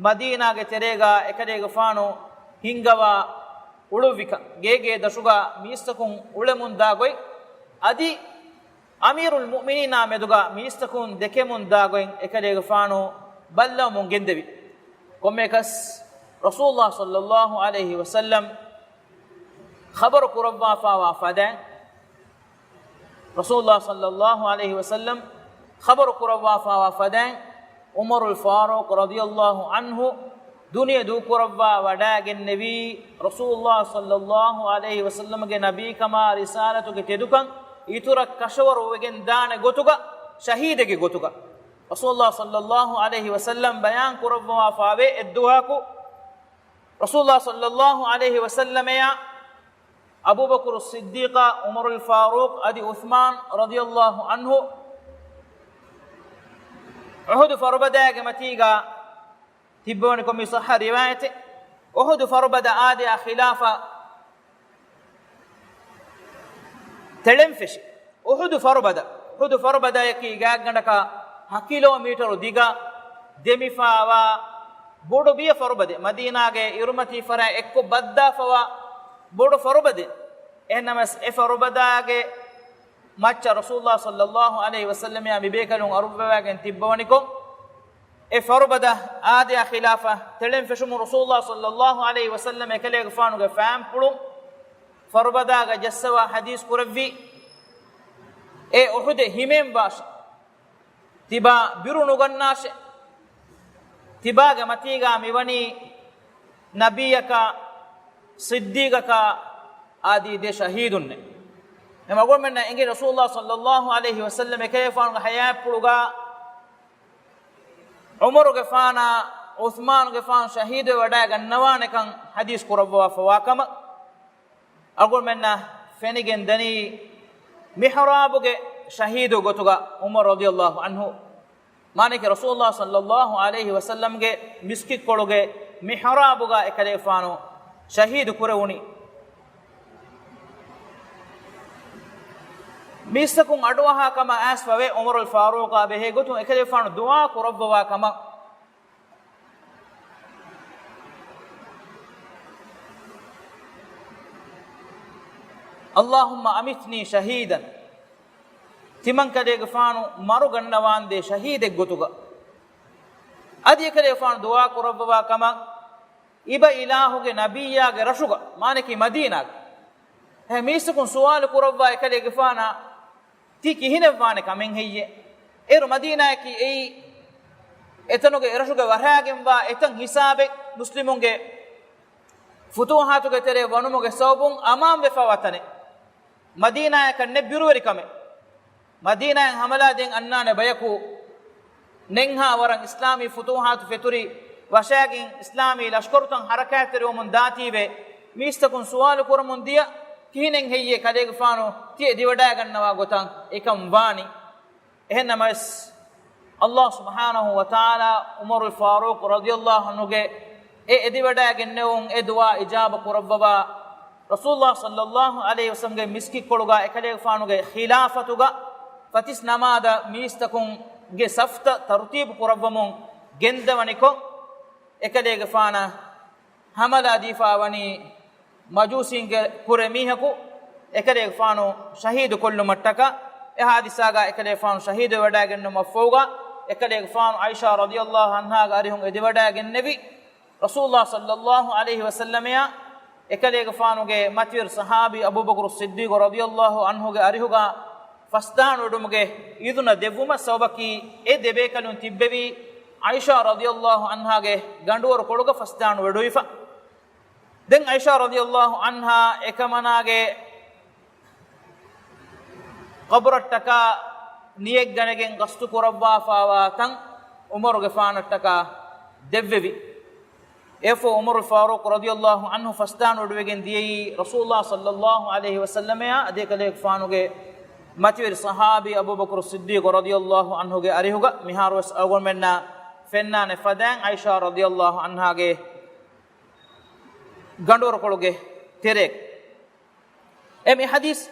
މަދީނާގެ ތެރޭގަ އެކަލޭގެފާނު ހިންގަވާ އުޅުއްވިކަން، ގޭގޭ ދަށުގަ މީސްތަކުން އުޅެމުންދާ ގޮތް، އަދި އަމީރުލް މުއުމިނީނާ މެދުގަ މީސްތަކުން ދެކެމުންދާ ގޮތް އެކަލޭގެފާނު ބައްލަވަމުން ގެންދެވި. ކޮންމެއަކަސް، ރަސޫލާ ޞައްލައްލާހު ޢަލައިހި ވަސައްލަމް ޚަބަރު ކުރައްވާފާވާ ފަދައިން، ރަސޫލާ ޞައްލައްލާހު ޢަލައިހި ވަސައްލަމް ޚަބަރު ކުރައްވާފާވާ ފަދައިން، ޢުމަރުލް ފާރޫޤު ރަޟިޔައްލާހު ޢަންހު ދުނިޔެ ދޫކުރައްވާ ވަޑައިގެންނެވީ، ރަސޫލާ ޞައްލައްލާހު ޢަލައިހި ވަސައްލަމްގެ ނަބީކަމާ ރިސާލަތުގެ ތެދުކަން އިތުރަށް ކަށަވަރު ވެގެން ދާނެ ގޮތުގަ، ޝަހީދެއްގެ ގޮތުގަ. ރަސޫލާ ޞައްލައްލާހު ޢަލައިހި ވަސައްލަމް ބަޔާން ކުރައްވާފާވޭ އެއްދުވަހަކު، ރަސޫލާ ޞައްލައްލާހު ޢަލައިހި ވަސައްލަމަޔާ އަބޫބަކުރު ޞިއްދީޤާ، ޢުމަރުލް ފާރޫޤް އަދި ޢުޘްމާން ރަޟިޔައްލާހު ޢަންހު އުޙުދު ފަރުބަދާގެ މަތީގަ ތިއްބަވަނިކޮށް މި ޞައްޙަ ރިވާޔަތެއް. އުޙުދު ފަރުބަދަ އާދެއާ ޚިލާފަށް ތެޅެން ފެށި. އުޙުދު ފަރުބަދަ، އުޙުދު ފަރުބަދަޔަކީ ގާތްގަނޑަކަށް ހަ ކިލޯމީޓަރު ދިގަ، ދެމިފާވާ ބޮޑު ބިޔަ ފަރުބަދެއް. މަދީނާގެ އިރުމަތީ ފަރާތް އެއްކޮށް ބައްދާފަވާ ބޮޑު ފަރުބަދެއް. އެހެންނަމަވެސް، އެ ފަރުބަދާގެ މައްޗަށް ރަސޫލާ ޞައްލައްލާހު ޢަލައިހި ވަސައްލަމަޔާ މިބޭކަލުން އަރުއްވަވާގެން ތިއްބަވަނިކޮށް، އެ ފަރުބަދަ އާދެއާ ޚިލާފަށް ތެޅެން ފެށުމުން ރަސޫލާ ޞައްލައްލާހު ޢަލައިހި ވަސައްލަމް އެކަލޭގެފާނުގެ ފައިންޕުޅުން ފަރުބަދާގަ ޖައްސަވާ ޙަދީޘް ކުރެއްވީ، އޭ އުޙުދެއް ހިމޭން ވާށޭ. ތިބާ ބިރު ނުގަންނާށޭ. ތިބާގެ މަތީގާ މިވަނީ ނަބިއްޔަކާ، ޞިއްދީޤަކާ އާދީ ދެ ޝަހީދުންނެއް. އެމަގުންމެންނަށް އެނގި ރަސޫލުﷲ ޞައްލައްލާހު ޢަލައިހި ވަސައްލަމް އެކަލޭފާނުގެ ޙަޔާތްޕުޅުގާ ޢުމަރުގެފާނާ ޢުޘްމާނުގެފާނު ޝަހީދުވެވަޑައިގަންނަވާނެކަން ޙަދީޘް ކުރައްވާފަވާ ކަމަށް. އަޅުގަނޑުމެންނަށް ފެނިގެން ދަނީ މިޙްރާބުގެ ޝަހީދު ގޮތުގަ ޢުމަރު ރަޟިޔައްލާހު ޢަންހު، މާނައަކީ ރަސޫލުﷲ ޞައްލައްލާހު ޢަލައިހި ވަސައްލަމްގެ މިސްކިތްކޮޅުގެ މިޙްރާބުގަ އެކަލޭފާނު ޝަހީދު ކުރެވުނީ. މީސްތަކުން އަޑުއަހާ ކަމަށް އައިސްފަވޭ، ޢުމަރުލް ފާރޫޤާ ބެހޭ ގޮތުން އެކަލޭފާނު ދުޢާ ކުރައްވަވާ ކަމަށް. اللهم أمتني شهيدا. ތިމަންކަލޭގެފާނު މަރުގަންނަވާންދޭ ޝަހީދެއްގޮތުގަ. އަދި އެކަލޭގެފާނު ދުޢާ ކުރައްވަވާ ކަމަށް، އިބަ އިލާހުގެ ނަބިއްޔާގެ ރަށުގަ، މާނައަކީ މަދީނާގަ. އެހެން މީސްތަކުން ސުވާލު ކުރައްވާ އެކަލޭގެފާނާ، ތީ ކިހިނެއްވާނެ ކަމެއް ހެއްޔޭ؟ އޭރު މަދީނާއަކީ އެއީ އެތަނުގެ އެރަށުގެ ވަށާގެންވާ އެތަން ހިސާބެއް މުސްލިމުންގެ ފުތޫޙާތުގެ ތެރޭ ވަނުމުގެ ސަބަބުން އަމާންވެފަވާ ތަނެއް. މަދީނާއަކަށް ނެތް ބިރުވެރިކަމެއް. މަދީނާއިން ހަމަލާ ދޭން އަންނާނެ ބަޔަކު ނެތްހާ ވަރަށް އިސްލާމީ ފުތޫޙާތު ފެތުރި ވަށާގެން އިސްލާމީ ލަޝްކަރުތައް ޙަރަކާތްތެރިވަމުން ދާތީވެ، މީސްތަކުން ސުވާލު ކުރަމުން ދިޔަ، ކިހިނެއް ހެއްޔޭ ކަލޭގެފާނު ތިޔަ އެދިވަޑައިގަންނަވާ ގޮތަށް އެކަން ވާނީ؟ އެހެންނަމަވެސް، ﷲ ސުބްޙާނަހޫ ވަތަޢާލާ ޢުމަރުލް ފާރޫޤު ރަޟިޔައްލާހު ޢަންހުގެ އެ އެދިވަޑައިގެންނެވުން އެ ދުޢާ އިޖާބަ ކުރައްވަވާ، ރަސޫލުﷲ ޞައްލައްލާހު ޢަލައިހި ވަސައްލަމްގެ މިސްކިތްކޮޅުގަ އެކަލޭގެފާނުގެ ޚިލާފަތުގަ ފަތިސް ނަމާދަށް މީސްތަކުންގެ ސަފްތައް ތަރުތީބު ކުރައްވަމުން ގެންދަވަނިކޮށް، އެކަލޭގެފާނަށް ހަމަލާ ދީފާވަނީ މަޖޫސީންގެ ކުރެ މީހަކު. އެކަލޭގެފާނު ޝަހީދު ކޮށްލުމަށްޓަކާ އެ ހާދިސާގަ އެކަލޭގެފާނު ޝަހީދުވެވަޑައިގެންނެވުމަށްފަހުގަ، އެކަލޭގެފާނު ޢާއިޝާ ރަޟިޔައްލާހު ޢަންހާގެ އަރިހުން އެދިވަޑައިގެންނެވި، ރަސޫލުﷲ ޞައްލައްލާހު ޢަލައިހި ވަސައްލަމައާ އެކަލޭގެފާނުގެ މަތިވެރި ޞަޙާބީ އަބޫބަކުރު ޞިއްދީޤު ރަޟިޔައްލާހު ޢަންހުގެ އަރިހުގަ ފަސްދާނުވެޑުމުގެ އިޛުނަ ދެއްވުމަށް ސަބަބަކީ، އެ ދެބޭކަލުން ތިއްބެވީ ޢާއިޝާ ރަޟިޔައްލާހު ޢަންހާގެ ގަނޑުވަރުކޮޅުގަ ފަސްދާނުވެޑުވިފަ. ދެން ޢާއިޝާ ރަޟިޔައްލާހު ޢަންހާ އެކަމަނާގެ ޤަބުރަށްޓަކާ ނިޔަތްގަނެގެން ގަސްތު ކުރައްވާފާވާ ތަން ޢުމަރުގެފާނަށްޓަކާ ދެއްވެވި. އެއަށްފަހު ޢުމަރު ފާރޫޤު ރަޟިޔައްލާހު ޢަންހު ފަސްދާނުވެޑުވެގެން ދިޔައީ ރަސޫލުﷲ ޞައްލައްލާހު ޢަލައިހި ވަސައްލަމައާ އަދި އެކަލޭގެފާނުގެ މަތިވެރި ޞަޙާބީ އަބޫބަކުރު ޞިއްދީޤު ރަޟިޔައްލާހު ޢަންހުގެ އަރިހުގަ. މިހާރުވެސް އަޅުގަނޑުމެންނަށް ފެންނާނެ ފަދައިން ޢާއިޝާ ރަޟިޔައްލާހު ޢަންހާގެ ގަނޑުވަރުކޮޅުގެ ތެރޭގަ. އެ މި ޙަދީޘް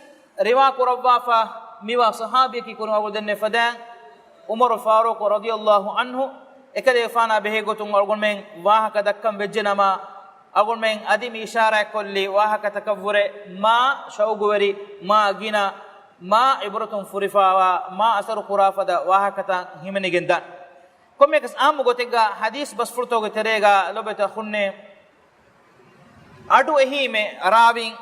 ރިވާ ކުރައްވާފަ މިވާ ޞަޙާބީއަކީ ކުރިން އަޅުގަނޑު ދެންނެވި ފަދައިން ޢުމަރު ފާރޫޤު ރަޟިޔައްލާހު ޢަންހު. އެކަލޭގެފާނާ ބެހޭ ގޮތުން އަޅުގަނޑުމެން ވާހަކަ ދައްކަން ވެއްޖެ ނަމަ، އަޅުގަނޑުމެން އަދި މި އިޝާރާތްކޮށްލި ވާހަކަތަކަށްވުރެ މާ ޝައުގުވެރި، މާ ގިނަ، މާ ޢިބްރަތުން ފުރިފާވާ، މާ އަސަރު ކުރާ ފަދަ ވާހަކަތައް ހިމެނިގެން ދާނެ. ކޮންމެއަކަސް އާއްމު ގޮތެއްގަ ޙަދީޘް ބަސްފުޅުތަކުގެ ތެރޭގަ ލޮބުވެތި އަޚުންނޭ، އަޑު އެހީމެ ރާވީން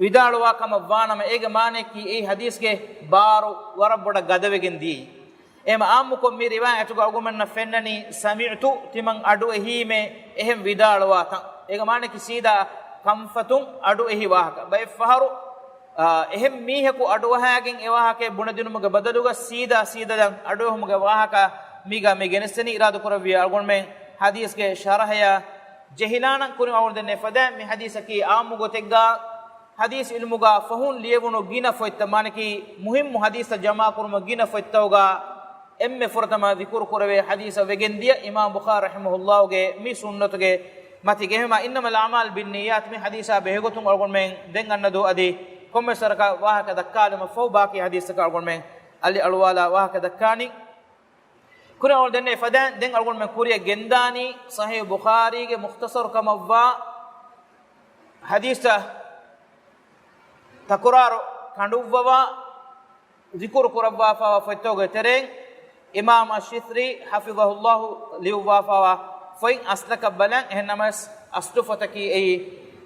ވިދާޅުވާ ކަމަށް ވާނަމަ، އޭގެ މާނައަކީ އެއީ ޙަދީޘްގެ ބާރު ވަރަށް ބޮޑަށް ގަދަވެގެން ދިޔައީ. އެހެމަ އާއްމުކޮށް މި ރިވާޔަތުގަ އަޅުގަނޑުމެންނަށް ފެންނަނީ ސަމިޢްތު، ތިމަން އަޑު އެހީމޭ، އެހެން ވިދާޅުވާތަން. އޭގެ މާނައަކީ ސީދާ ކަންފަތުން އަޑު އެހި ވާހަކަ. ބައެއް ފަހަރު، އާ، އެހެން މީހަކު އަޑުއަހާގެން އެ ވާހަކައެއް ބުނެދިނުމުގެ ބަދަލުގަ ސީދާ ސީދާ ދެން އަޑުއެހުމުގެ ވާހަކަ މީގަ މި ގެނެސްދެނީ. އިރާދަކުރެއްވިޔާ އަޅުގަނޑުމެން ޙަދީޘްގެ ޝަރަޙަޔަށް ޖެހިލާނަން. ކުރިން އަޅުގަނޑު ދެންނެވި ފަދައިން މި ޙަދީޘަކީ އާއްމު ގޮތެއްގަ ޙަދީޘް ޢިލްމުގަ ފަހުން ލިޔެވުނު ގިނަ ފޮތްތައް، މާނައަކީ މުހިއްމު ޙަދީޘްތައް ޖަމާކުރުމަށް ގިނަ ފޮތްތަކުގަ އެންމެ ފުރަތަމަ ޛިކުރު ކުރެވޭ ޙަދީޘަށް ވެގެންދިޔަ އިމާމް ބުޚާރީ ރަޙިމަހުﷲގެ މި ސުންނަތުގެ މަތީގަ. އެހެމަ إنما الأعمال بالنيات މި ޙަދީޘާ ބެހޭގޮތުން އަޅުގަނޑުމެން ދެން އަންނަދޫ އަދި ކޮންމެސް ވަރަކަށް ވާހަކަ ދައްކާލުމަށްފަހު ބާކީ ޙަދީޘްތަކަށް އަޅުގަނޑުމެން އަލި އަޅުވާލާ ވާހަކަ ދައްކާނީ. ކުރިން އަޅުގަނޑު ދެންނެވި ފަދައިން ދެން އަޅުގަނޑުމެން ކުރިއަށް ގެންދާނީ ޞަޙީޙު ބުޚާރީގެ މުޚްތަޞަރު ކަމަށްވާ ޙަދީޘްތައް ތަކުރާރު ކަނޑުއްވަވާ ޛިކުރު ކުރައްވާފައިވާ ފޮތްތަކުގެ ތެރެއިން އިމާމް އައްޝިތްރީ ޙަފިޡަހުﷲ ލިޔުއްވާފައިވާ ފޮތް އަސްލަކަށް ބަލަން. އެހެން ނަމަވެސް އަސްލު ފޮތަކީ އެއީ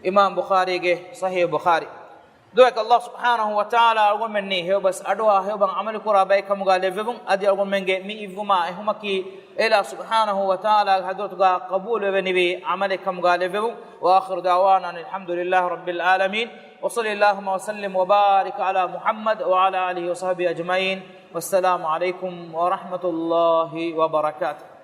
އިމާމް ބުޚާރީގެ ޞަޙީޙު ބުޚާރީ. ދުޢައަކީ ﷲ ސުބްޙާނަހޫ ވަތަޢާލާ އަޅުގަނޑުމެންނީ ހެޔޮބަސް އަޑުއަހާ ހެޔޮބަސް ޢަމަލުކުރާ ބައެއް ކަމުގަ ލެއްވެވުން. އަދި އަޅުގަނޑުމެންގެ މި އިއްވުމާ އެހުމަކީ ﷲ ސުބްޙާނަހޫ ވަތަޢާލާގެ ޙަޟްރަތުގަ ޤަބޫލުވެވެނިވި ޢަމަލެއް ކަމުގަ ލެއްވެވުން. وآخر دعوانا أن الحمد لله رب العالمين، وصل اللهم وسلم وبارك على محمد وعلى آله وصحبه أجمعين، والسلام عليكم ورحمة الله وبركاته.